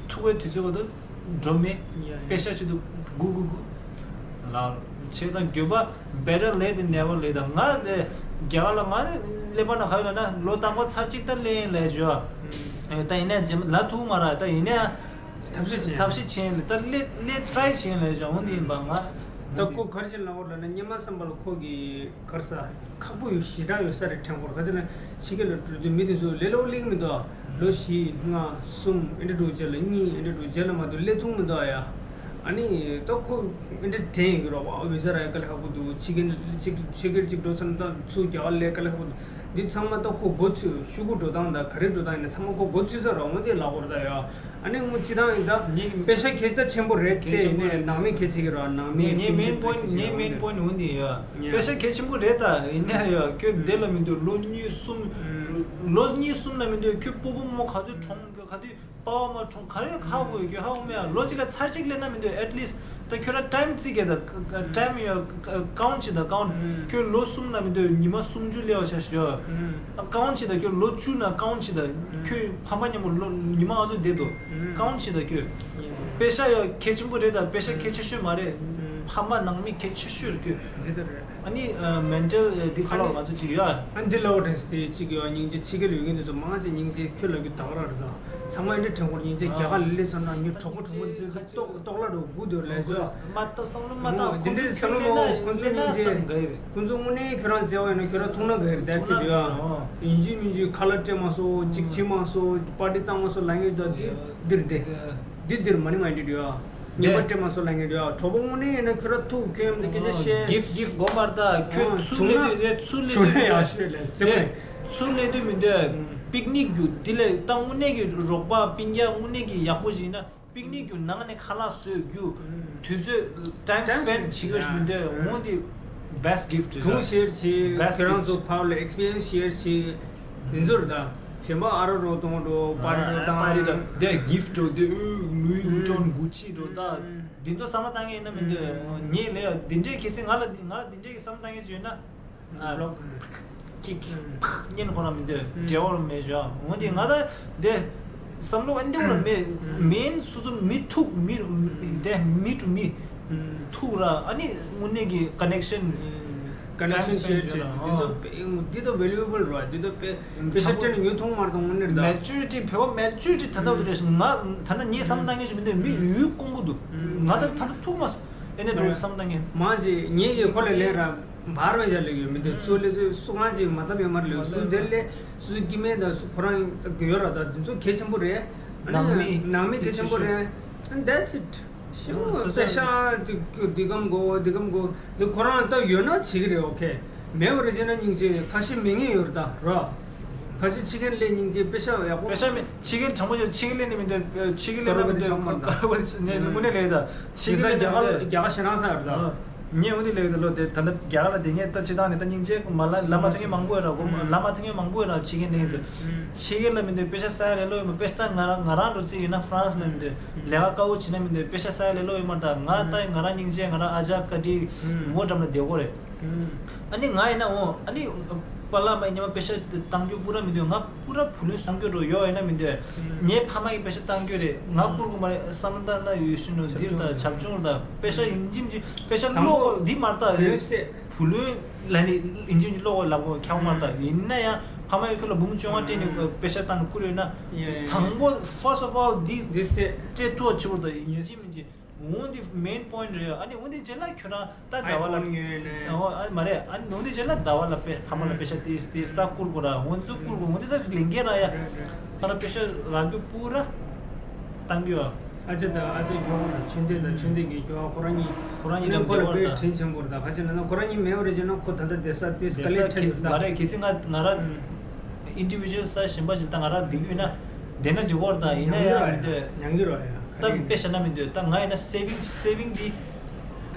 ཐུག་པའི་དུས་ཚོད་ག་དུས་འགྲོ་མེད། པེ་ཤ་ཆེད་དུ་སྒུག་སྒུག་སྒུག་ལ། བྱས་ཙང་འགྱོད་པ། Better late than never late. ད་ང་དེ་རྒྱ་གར་ལ་ང་ནི་སླེབས་པ་ན་ག་ཡོད་ལབ་ན་ལོ་དང་པོ་ཚར་གཅིག་ད་སླེབས་ཡིན་ལབ་བྱས། ཨེ་ད་ཡིན་ནའི་རྗེས་མ་ལབ་ཐུབ་མ་རེད། ད་ཡིན་ནའི་ཐབས་ཤེས་བྱས། ཐབས་ཤེས་བྱས་ལ་ད་སླེབས་སླེབས་try་བྱས་ལབ་བྱས། འོ་འདི་ཡིན་པ་ང་། ད་ཁོ་ག་རེ་བྱས་ལབ་པ་ལབ་ན་སྔོན་མ་བསམ་པ་ལ་ཁོ་གི་ག་རེ་ཟ་ཁག་པོ་ཡོད་ཞེ་དྲག་ཡོད་ས་རེད་དྲན་གི་རེད། ག་རེ་ཟེར་ན་ཕྱི་རྒྱལ་ལ་འགྲོ་དུས་མི་དེ་ཚོ་ལས་སླ་པོ་སླེབས་ཀྱི་མི་འདུག་ལོ་བཞི་ལྔ་གསུམ་ཨེ་འདྲ་འགྲོ་རྗེས་ལ་གཉིས་ཨེ་འདྲ་འགྲོ་རྗེས་ལ་མ་གཏོགས་སླེབས་ཐུབ་མི་འདུག་ཡ། ཨ་ནི་ད་ཁོ་ཨེ་འདྲ་དྲན་ཡོད་ཀྱི་རེད་པ། ཝི་ཟ་རག་ཡ་དཀའ་ལས་ཁག་པོ་འདུག་ཕྱི་རྒྱལ་གཅིག་ཕྱི་རྒྱལ་གཅིག་འགྲོ་ཚར་ན་ད་ཚུར་རྒྱ་གར་སླེབས་དཀའ་ལས་ཁག་པོ་འདུག་འདི་ཚང་མ་ད་ཁོ་འགོ་ཚུགས་ཤོག་གུ་འགྲོ་སྟངས་དང་ག་རེ་འགྲོ་སྟངས་ཡིན་ན་ཚང་མ་ཁོ་འགོ་ཚུགས་ཚར་རེད། འོ་འདི་ལབ་དགོས་རེད་ད་ཡ། ཨ་ནི་ངོ་སྤྱི་བཏང་ཡིན་ད་ངས་དཔེ་ཆ་གལ་ཆེན་པོ་རེད་དེ་ཡིན་ནའི་ནང་མི་གལ་ཆེ་གི་རེད། ནང་མི་ངའི་main point། ངའི་main point་འོ་འདི་ཡ། དཔེ་ཆ་གལ་ཆེན་པོ་རེད་ད་ཡིན་ནའི་ཡ་ཁྱོད་འདི་ལ་མི་འདུག་ལོ་གཉིས་གསུམ། ལོ་གཉིས་གསུམ་ལ་མི་འདུག་ཁྱོད་སྤོ་བོ་མོ་ག་ཚོད་གྲོངས་ག་དུས་པ་ཕ་མ་གྲོངས་ག་རེ་ཧ་གོ་ཡོད་ཁྱོད་ཧ་གོ་མེད་ཡ། ལོ་གཅིག་ལ་ཚར་གཅིག་སླེབས་ན་མི་འདུག at least། ད་ཁྱོད་རང་time་རྩིས་གས་ད་time་ཡ་count་བྱེད་ད་count། ཁྱོད་ལོ་གསུམ་ན་མི་འདུག་ཉི་མ་སུམ་ཅུ་སླེབས་པ་ཆ་བཞག་count་བྱེད་ད། ཁྱོད་ལོ་བཅུ་ན་count་བྱེད་ད། ཁྱོད་ཕ་མ་མཉམ་པོ་ལོ་ཉི་མ་ཨ་ཚོ་བསྡད་དོ། count་བྱེད་ད་ཁྱོད། དཔེ་ཆ་ཡ་གལ་ཆེན་པོ་རེད་ད་དཔེ་ཆ་གལ་ཆེ་ཤོས་མ་རེད། ཕ་མ་ནང་མི་གལ་ཆེ་ཤོས་རེད་ཁྱོད། འདི་ལྟར་རེད། ཨ་ནི་mental་འདི་ཁ་ལོ་ང་ཚོ་ཅིག་ཡོད་ཨ། ཨ་འདི་ལོ་རེད་དེ་ཅིག་ཡོད་སྙིང་རྗེ་ཕྱི་རྒྱལ་ཡོད་མཁན་དེ་ཚོ་མང་ཆེ་སྙིང་རྗེ་ཁྱོད་ལ་གི་དག་ར་རེད་ད། ཚང་མ་ཨེ་འདྲ་དྲན་གོ་སྙིང་རྗེ་རྒྱ་གར་ལ་སླེབས་ཚར་ན་ཉོ་གྲོགས་པོ་གྲོགས་པོ་འདི་ཚོ་ལྟོགས་ལྟོགས་ལ་འགྲོ་སྒུག་སྡོད་ལས་ཚོ། མ་ལྟོགས་བསམ་བློ་མ་བཏང་འདི་ཁོང་འདྲའི་ཚོ་བསམ་བློ་ཁོང་ཚོ་སྙིང་རྗེ་ཁོང་ཚོ་དངོས་གནས་ཁྱོད་རང་བརྩེ་བ་ཡོད་ན་ཁྱོད་རང་ཐུག་ན་ག་རེད་ད་ཅིག་ཡོད་ཨ། ཡིན་གཅིག་མིན་གཅིག་ཁ་ལག་སྤྲད་མ་སོང་ཅིག་བྱེད་མ་སོང་པར་ཊི་བཏང་མ་སོང་ལབ་མཁན་ད་འདི་འདིར་དེ་འདི་འདིར་མ་ནི་མ་འདི་འདྲ་ཡོད་ཨ། ཉིན་པ་སྤྲད་མ་སོང་ལབ་མཁན་འདྲ་ཡོད་ཨ། གྲོགས་པོ་དངོས་གནས་ཡིན་ན་ཁྱོད་རང་ཐུག་ཁྱོད་ཡམ་དེ་སྐད་ཆ་བཤད། gift gift་དགོས་མ་རེད་ད་ཁྱོད་ཚུར་སླེབས་དུས་ཨེ་ཚུར་སླེབས་དུས་ཨེ་ཚུར་སླེབས་དུས་མི་འདོད་པིག་ནིག་རྒྱུ་འདི་ལས་ད་དངོས་གནས་ཀྱི་རོགས་པ་སྤུན་ཀྱག་དངོས་གནས་ཀྱི་ཡག་པོ་ཞིག་ཡིན་ན། པིག་ནིག་རྒྱུ་ནང་ནས་ཁ་ལག་བཟོས་རྒྱུ། དུས་ཚོད་time spend་བྱེད་དགོས་ཞིག་མི་འདུག་འོ་འདི་best gift་རེད། སྒྲུང་share་བྱེད་best ཁྱེད་རང་gift་ཚོ་ཕར་ལ་experience་share་བྱེད་འདི་ཚོ་རེད་ད། གཞན་པ་ཨ་རོ་རོ་གཏོང་འགྲོ་པར་རོ་བཏང་པར་རི་ད་དེ་gift་འགྲོ་དེ་ཨུ་ལུའི་ཝུ་ཊོན་གུ་ཆི་འགྲོ་ད། འདི་ཚོ་བསམ་བློ་བཏང་མཁན་ཡིན་ན་མི་འདུག་ངས་ལས་འདི་འདྲའི་གལ་སྲིད་ང་ལ་ང་ལ་འདི་འདྲའི་བསམ་བློ་བཏང་མཁན་ཅིག་ཡོད་ན། ཨ་ལོག་ཀིག་ཉན་ཁོ་རང་མི་འདོད་འབྲེལ་བ་རང་མེད་བཞག་འོན་ཏེ་ང་ད་དེ་བསམ་བློ་ཨ་འདི་བ་རང་མེད་མིན་སོ་སོ་མི་ཐུག་མི་དེ་མི་ཏུ་མི་ཐུག་ར་ཨ་ནི་དངོས་གནས་ཀྱི་connection connection share་བྱེད་འདི་ཚོ་འདི་ཚོ་valuable་ར་འདི་ཚོ་དཔེ་དཔེ་ཆ་སྤྲད་ན་ཉོ་ཐུབ་མ་རེད་དངོས་གནས་ར། maturity་བོད་པ་maturity་ད་ལྟ་བར་དུ་རེད་ང་ད་ལྟ་ངས་བསམ་བཏང་མཁན་ཞིག་མི་འདོད་མི་ཡུལ་ཀོང་པོ་འདུག་ང་ད་ད་ལྟ་ཐུག་མ་སོང་ཨེ་ནས་འགྲོ་བསམ་བཏང་མཁན་མང་ཞིག་ངེད་ཀྱི་ཁོ་ལས་ལས་ར། འབར་བའི་ཆ་ལས་ཡོད་མི་འདུག་ཚུར་ལས་ཚུར་སུ་གང་ཅིག་མ་ཚབ་ཡོད་མ་རེད་ལས་སུ་དེ་ལས་སུ་སྐྱེ་དམན་དང་སུ་ཁོ་རང་ཡོད་ར་ད་འདི་ཚོ་གལ་ཆེན་པོ་རེད། ནང་མི་ནང་མི་གལ་ཆེན་པོ་རེད། That's it། ཤི་མོ་སོ་སོ་སོ་ཤ་འདི་འདི་གམ་གོ་འདི་གམ་གོ་འདི་ཁོ་རང་ད་ཡོད་ན་བྱེད་ཀྱི་རེད། ཨོ་ཁེ་མེད་པ་རེད་ཟེར་ན་སྙིང་རྗེ་ཁ་ཞེ་མེད་ངེས་ཡོད་རེད་ད་ར། ཁ་ཞེ་ཕྱི་རྒྱལ་ལས་སྙིང་རྗེ་དཔེ་ཤ་ཡག་པོ་དཔེ་ཤ་མེད་ཕྱི་རྒྱལ་དྲང་པོ་ཞིག་ཕྱི་རྒྱལ་ལས་ནི་མི་འདོད་ཕྱི་རྒྱལ་ལས་མི་འདོད་ཀ་ར་བ་ནི་དངོས་གནས་ལས་ད་ཕྱི་རྒྱལ་ལས་མི་འདོད། རྒྱ་གར་ཞེ་ནང་ས་ཡོད་རེད་ད། ངས་འོ་འདི་ལས་ཡོད་ལོ་དེ་ད་ལྟ་རྒྱ་གར་ལ་དེ་ངས་ད་ཅི་དང་ནི་ད་སྙིང་རྗེ་མ་ལ་ལ་མ་ཐུག་མཁན་མང་པོ་ཡོད་ར་གོ་ལ་མ་ཐུག་མཁན་མང་པོ་ཡོད་ར་ཕྱི་རྒྱལ་ནས་ཡིན་ཚོ་ཕྱི་རྒྱལ་ལ་མི་འདོད་དཔེ་ཆ་ས་ཡ་ལས་ལོ་ཡོད་མ་དཔེ་ཆ་ང་རང་ང་རང་འགྲོ་རྩིས་ཡིན་ན་ཧྥ་རན་སི་ལ་མི་འདོད་ལས་ཀ་དཀའ་བོ་བྱེད་ན་མི་འདོད་དཔེ་ཆ་ས་ཡ་ལས་ལོ་ཡོད་མ་རེད་ད་ང་ད་ང་རང་སྙིང་རྗེ་ང་རང་ཨ་ཅག་ཀ་ཏི་མོ་འགྲམ་ལ་བསྡད་གོ་རེད། ཨ་ནི་ང་ཡིན་ན་འོ་ཨ་ནི་པཱ་ལགས་མ་ཡིན་ཉི་མ་དཔེ་ཆ་བཏང་རྒྱུ་པུ་ར་མི་འདོད་ང་པུ་ར་བུ་ལོན་བཏང་རྒྱུ་འགྲོ་ཡོད་ཡིན་ན་མི་འདོད་ངའི་ཕ་མ་གི་དཔེ་ཆ་བཏང་རྒྱུ་རེད་ང་བསྐུར་དགོས་མ་རེད་བསམ་བློ་བཏང་ན་ཡོད་ཤི་ནོ་འདིར་ད་བྱབ་ཆུང་ད་དཔེ་ཆ་ཡིན་གཅིག་མིན་གཅིག་དཔེ་ཆ་ཀློག་འདི་མ་རེད་ད་བུ་ལོན་ལ་ནི་ཡིན་གཅིག་མིན་གཅིག་ཀློག་ལབ་དགོས་ཁྱབ་མ་རེད་ད་ཡིན་ན་ཡང་ཕ་མ་གི་ཁྱོད་ལ་འབུམ་བཅོ་ལྔ་སྤྲད་ནས་དཔེ་ཆ་བཏང་ནས་བསྐུར་ཡོད་ན་དང་པོ་first of all་འདི་འདི་སྤྲད་ཐུབ་པ་བྱེད་དགོས་ད་ཡིན་གཅིག་མིན་གཅིག་འོན་ཏེ་main point་རེད། ཨ་ནི་འོན་ཏེ་རྗེས་ལ་ཁྱོད་རང་ད་ཟླ་བ་ལ་iPhone་ཉོས་ནས། ཨོ་ཨ་མ་རེད། ཨ་ནི་འོན་ཏེ་རྗེས་ལ་ཟླ་བ་ལ་དཔེ་ཕ་མ་ལ་དཔེ་ཆ་དེ་དེ་ད་བསྐུར་དགོས་ར། འོན་ཏེ་བསྐུར་དགོས། འོན་ཏེ་ད་ལས་འགན་རག་ཡ། རེད་རེད། ད་ལ་དཔེ་ཆ་རག་རྒྱུ་པུ་ར་བཏང་རྒྱུ་ཡ། ཨ་ཅེ་དང་ཨ་ཅེ་ཁྱོད་ཁོ་ན་ཆུན་ཏེ་དང་ཆུན་ཏེ་གི་ཁྱོད་ཁོ་རང་གཉིས་ཁོ་རང་གཉིས་ནི་ཁོ་ལ་འབྲེལ་བ་དཔེ་ར་ད། དྲིན་ཆེན་པོ་རེད་ད། ཁ་ཅིག་ན་ན་ཁོ་རང་གཉིས་མེད་པ་རེད་ཅེ་ན་ཁོ་ད་ལྟ་བསྡད་ས་དེ་དཀའ་ལས་འཕྲད་ས་ད། མ་རེད། གལ་སྲིད་ང་ང་ར་individual་ས་གཞན་པ་ཞིག་ད་ང་ར་བསྡད་ཡོད་ན་བསྡད་ན་འགྲིག་གོ་ར་ད་ཡིན་ན་ཡང་མི་འདོད། ཉང་གི་རོ་ཡང་ད་དཔེ་བཞག་ན་མི་འདོད། ད་ང་ཡིན་ན་saving saving་འདི་ད་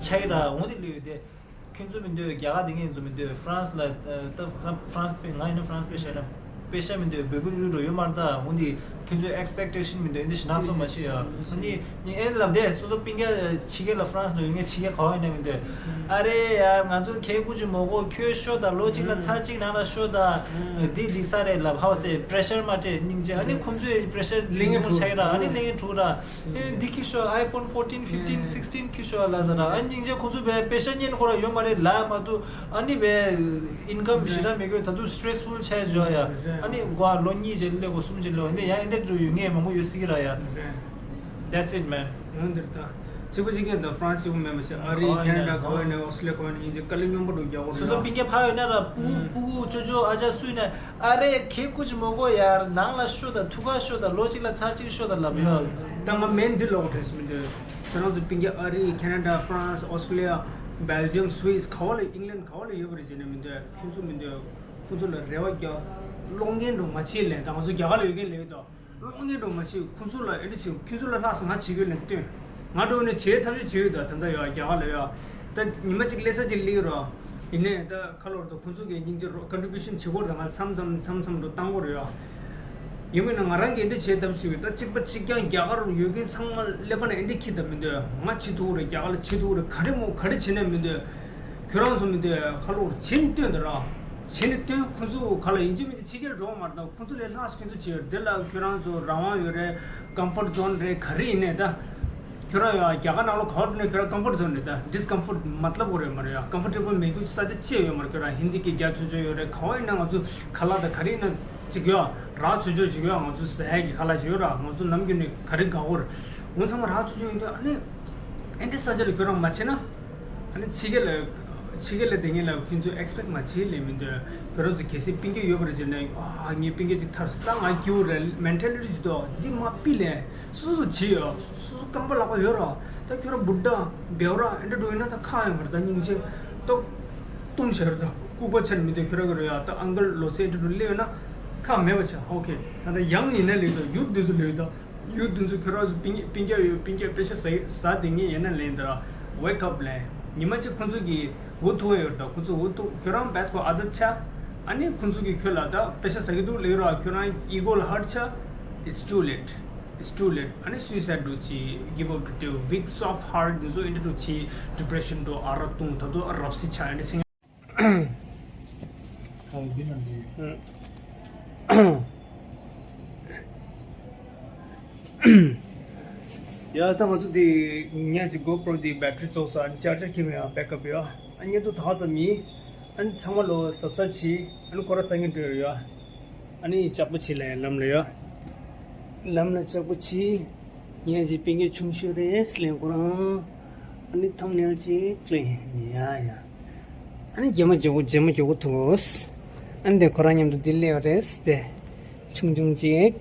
ཆ་ཡི་ར་འོ་འདི་ལོས་ཡོད་དེ། ཁྱོད་ཚོ་མི་འདོད། རྒྱ་གར་དེ་ངས་ཚོ་མི་འདོད། France་ལ་ད་France་དཔེ་ང་ཡིན་ན་France་དཔེ་བཞག་ན་ པེ་ཤ་མི་འདུག་བོད་པ་ལུས་འགྲོ་ཡོད་མ་རེད། ད་འོན་ཏེ་ཁྱོད་ཚོའི་ཨེགས་པེག་ཊེ་ཤན་མི་འདུག་འདི་ཞིག་སྣ་ཚོགས་མ་བྱེད་ཡ། ཨ་ནི་ངས་ཨེ་ལབ་དེ་སོ་སོ་སྤུན་ཀྱག་ཕྱི་རྒྱལ་ལ་ཧྥ་རན་སི་ལ་ཡོད་མཁན་ཕྱི་རྒྱལ་ག་བ་ཡིན་ན་མི་འདུག་ཨ་རེ་ཡ་ང་ཚོ་ཁྱེད་སྐུ་མཁྱེན་མོ་གོ་ཁྱོད་ཤོག་དང་ལོ་གཅིག་ལ་ཚར་གཅིག་ནང་ལ་ཤོག་དང་འདི་འགྲིག་ས་རེད་ལབ། ཧའོ་སེ་པེ་རེ་ཤར་མ་སྤྲད་སྙིང་རྗེ། ཨ་ནི་ཁོང་ཚོའི་པེ་རེ་ཤར་ལིང་ངེ་དྲུག་ཆགས་ཡོད་ར། ཨ་ནི་ལིང་ངེ་དྲུག་ར། ཨེ་འདི་ཁྱི་ཤོག་ཨའི་ཕོན་ཕོར་ཊིན་ཕིཕ་ཊིན་སིག་ཊིན་ཁྱི་ཤོག་ལ་ད་ར། ཨ་སྙིང་རྗེ་ཁོང་ཚོ་བས་པེ་ཤ་ཉན་ཁོ་ར་ཡོད་མ་རེད་ལ་མ་གཏོགས། ཨ་ནི་བས་ཨིན་ཀམ་ཞེ་དྲག་མེད་གི། ད་དུང་སི་ཊེ་རེ་སི་ཕུལ་ཆགས་བྱོས་ཡ། ཨ་ནི་གོ་ལོ་གཉིས་རྗེས་ལས་གོ་གསུམ་རྗེས་ལས་འོན་ཏེ་ཡང་ཨེ་འདྲ་འགྲོ་ཡོད་ངེས་མང་པོ་ཡོད་སྲིད་ཀྱི་ར་ཡ། That's it, man. འོན་ཏེ་ད་གཅིག་པ་གཅིག་རྐྱང་ད་ཧྥ་རན་སི་ཡོང་མེད་མ་ཤེས། ཨ་རི་ཁེ་ན་ཌ་ག་བ་ཡིན་ན་ཨོ་སི་ཊེ་ལི་ཡ་ག་བ་ཡིན་ན་ཡིན་ཅིག་དཀའ་ལས་སྙོམས་པོ་འགྲོ་རྒྱག་གོ་སོ་སོ་རེད། སྤུན་ཀྱག་ཕ་ཡོད་ན་ར་སྤུ་གུ་སྤུ་གུ་ཅོ་ཅོ་ཨ་ཅག་སུ་ཡིན་ན་ཨ་རེ་ཁྱེད་སྐུ་མཁྱེན་མོ་གོ་ཡར་ནང་ལ་ཤོག་དང་ཐུག་ག་ཤོག་དང་ལོ་གཅིག་ལ་ཚར་གཅིག་ཤོག་དང་ལབ་ཡོད། ད་ང་མེན་འདི་ལོག་འགྲོ་ས་མི་འདུག་ཁྱེད་རང་ཚོ་སྤུན་ཀྱག་ཨ་རི་ཁེ་ན་ཌ་ཧྥ་རན་སི་ཨོ་སི་ཊེ་ལི་ཡ་སྦེལ་ཇི་ཡམ་སུ་ཝིས་ག་བ་ལ་ཨིང་ལན་ག་བ་ལ་ཡོད་པ་རེད་ཟེར་ན་མི་འདུག་ཁྱོད་ཚོ་མི་འདུག་ཁོང་ཚོ་ལ་རེ་བ་རྒྱག་གློག་བརྙན་འགྲོ་མ་བྱེད་ལན། ད་ང་ཚོ་རྒྱ་གར་ལ་ཡོད་མཁན་ལན་ཡོད་དོ། གློག་བརྙན་འགྲོ་མ་བྱེད། ཁོང་ཚོ་ལ་ཨེ་འདྲ་བྱེད། ཁྱོད་ཚོ་ལ་ལྷག་ས་ང་བྱེད་དགོས་ལན་སྟོན། ང་འགྲོ་ནས་བྱེད་ཐབས་ཤེས་བྱེད་ཡོད་ད། ད་ལྟ་ཡོད་རྒྱ་གར་ལ་ཡོད། ད་ཉི་མ་གཅིག་སླེབས་ས་གཅིག་སླེབས་རོགས། ཡིན་ནའི་ད་ཁ་ལོར་དུ་ཁོང་ཚོ་གི་སྙིང་རྗེ་རོགས་ཀོན་ཊི་བུ་ཤན་བྱེད་དགོས་རེད། ང་མཚམས་མཚམས་མཚམས་མཚམས་དུ་བཏང་དགོས་རེད་ཡ། ཡིན་མིན་ན་ང་རང་གིས་འདི་བྱེད་ཐབས་ཤིག་ཡོད། ད་གཅིག་པ་གཅིག་རྐྱང་རྒྱ་གར་ཡོད་མཁན་ཚང་མ་ཀླད་པ་ནས་འདི་འཁྱེར་ཐབས་མི་འདུག་ང་བྱེད་ཐུབ་རེད། རྒྱ་གར་ལ་བྱེད་ཐུབ་རེད། ག་རེ་མོ་ག་རེ་བྱེད་ནས་མི་འདུག་ཁྱོད་རང་ཚོ་མི་འདུག་ཁ་ལོར་བྱེད་ནས་སྟོན་དང་ར། བྱེད་ནས་སྟོན། ཁོང་ཚོ་ག་ལ་ཡིན་གཅིག་མིན་གཅིག་ཕྱི་རྒྱལ་འགྲོ་བ་མ་རེད། ད་ཁོང་ཚོ་ལས་ལྷག་ཤོས་ཁྱོད་ཚོ་བྱེད་ཡོད། འདི་ལ་ཁྱོད་རང་ཚོ་རང་དབང་ཡོད་རེད། ཀམ་ཕོར་ཛོན་རེད། ག་རེ་ཡིན་ནའི་ད། ཁྱོད་རང་ཡང་རྒྱ་གར་ནང་ལ་ག་བར་ནས་ཁྱོད་རང་ཀམ་ཕོར་ཛོན་རེད། ད་ཌིས་ཀམ་ཕོར་མ་ལབ་དགོས་རེད་མ་རེད་ཡ། ཀམ་ཕོར་ཊེ་བལ་མེད་རྒྱུ་ས་ཆ་ཅི་ཡང་ཡོད་མ་རེད། ཁྱོད་རང་ཧིན་དི་སྐད་རྒྱག་ཆོག་ཆོག་ཡོད་རེད། ག་བ་ཡིན་ན་ང་ཚོ་ཁ་ལག་དང་ག་རེ་ཡིན་ན་ཅིག་ཡོད། རག་ཆོག་ཆོག་ཅིག་ཡོད། ང་ཚོ་ཟ་ཡག་གི་ཁ་ལག་ཅིག་ཡོད་ར། ང་ཚོ་ནམ་རྒྱུན་ནས་ག་རེ་དགའ་བོ་རེད། འོ་ཚང་མ་རག་ཆོག་ཆོག་ཡིན་དུས་ཨ་ནི་ཨེ་འདྲ་ས་ཆ་ལ་ཁྱོད་རང་མ་བྱེད་ན། ཨ་ནི་ཕྱི་རྒྱལ་ལ་ཕྱི་རྒྱལ་ལ་བསྡད་མཁན་ལ་ཁྱོད་ཚོས་ཨེགས་པེག་མ་བྱེད་ལས་མི་འདོད། ཁྱོད་རང་ཚོ་གལ་སྲིད་སྤུན་ཀྱག་ཡོད་པ་རེད་ཟེར་ན། ཨ་ངའི་སྤུན་ཀྱག་ཅིག་ཐར་སོང་ད་ང་སྐྱིད་པོ་རེད། མེན་ཊེ་ལི་ཊི་ཅིག་འདུག་འདི་མ་ཕི་ལས་སོ་སོ་བྱེད་ཡོད། སོ་སོ་རྐང་པ་ལག་པ་ཡོད་ར། ད་ཁྱོད་རང་བུ་ཌ་བེའུ་ར་ཨེ་འདྲ་འགྲོ་ཡིན་ན་ད་ཁག་ཡོད་མ་རེད། ད་སྙིང་རྗེ་ཏོག་ཏུམ་བྱས་ར། ད་ལྐུགས་པ་ཆ་ནས་མི་འདོད། ཁྱོད་རང་གི་རེད་ཡ། ད་ཨང་ཀལ་ལོ་ཚད་ཨེ་འདྲ་འགྲོ་སླེབས་ཡོད་ན་ཁག་མེད་པ་བྱ། ཨོ་ཁེ། ད་ད་ཡང་ཡིན་ན་ལེགས་འདུག་ཡུ་ཐི་འདི་ཚོ་ལེགས་འདུག་ཡུ་ཐི་འདི་ཚོ་ཁྱོད་རང་ཚོ་སྤུན་སྤུན་ཀྱག་ཡོད། སྤུན་ཀྱག་པེ་ཤ་ཟ་ཟ་བསྡད་མཁན་ཡིན་ན་ལེགས་འདུག Wake up ལེ། ཉི་མ་གཅིག་ཁོང་ཚོ་གི་འུ་ཐུག་ཡོད་ད། ཁོང་ཚོ་འུ་ཐུག་ཁྱོད་རང་བད་ཁོ་ཨ་དད་ཆ། ཨ་ནི་ཁོང་ཚོ་གི་ཁྱོད་ལ་ད་པེ་ཤ་ཟ་གི་འདུག་ལེགས་ར། ཁྱོད་རང་ཨི་གོ་ལ་ཧར་ཆ། It's too late. It's too late. ཨ་ནི་སུའི་སའིཌ་འགྲོ་ཆེ། Give up འགྲོ་ཆེ། Weak soft heart འདི་ཚོ་ཨེ་འདྲ་འགྲོ་ཆེ། ཌི་པི་རེ་ཤན་འགྲོ། ཨ་ར་བཏུང་། ད་དུང་ཨ་རབ་སི་ཆ་ཨེ་འདྲ་ཆེ། ད་འདི་ན་འདི། ཡ་ད་ང་ཚོ་འདི་ཉག་གཅིག་གོ་པྲོ་འདི་བེ་ཊི་རི་ཚོགས་ས་ཨ་ནི་ཅར་ཇར་ཁྱེར་མེད་ཡ། བེག་ཨབ་ཡ། ཨ་ནི་ཉེ་དུ་ད་ཙམ་ཡིན། ཨ་ནི་ཚང་མ་ལོ་གཟབ་གཟབ་བྱེད། ཨ་ནི་ཁོ་ར་ས་ངན་འགྲོ་ཡ། ཨ་ནི་ལྕགས་པོ་ཆེ་ལ་ཡ་ལམ་ལ་ཡ། ལམ་ལ་ལྕགས་པོ་ཆེ། ངས་ཅིག་སྤུན་ཀྱག་ཆུང་ཤོས་རེད་ལེན་ཁོ་རང་། ཨ་ནི་ཐམ་ནེལ་ཅིག་ལེན་ཡ་ཡ། ཨ་ནི་རྒྱ་མ་མགྱོགས་པོ་རྒྱ་མ་མགྱོགས་པོ་ཐུག་ཨ་ནི་དེ་ཁོ་རང་མཉམ་དུ་འདི་སླེབས་རེད་དེ། ཆུང་ཆུང་ཅིག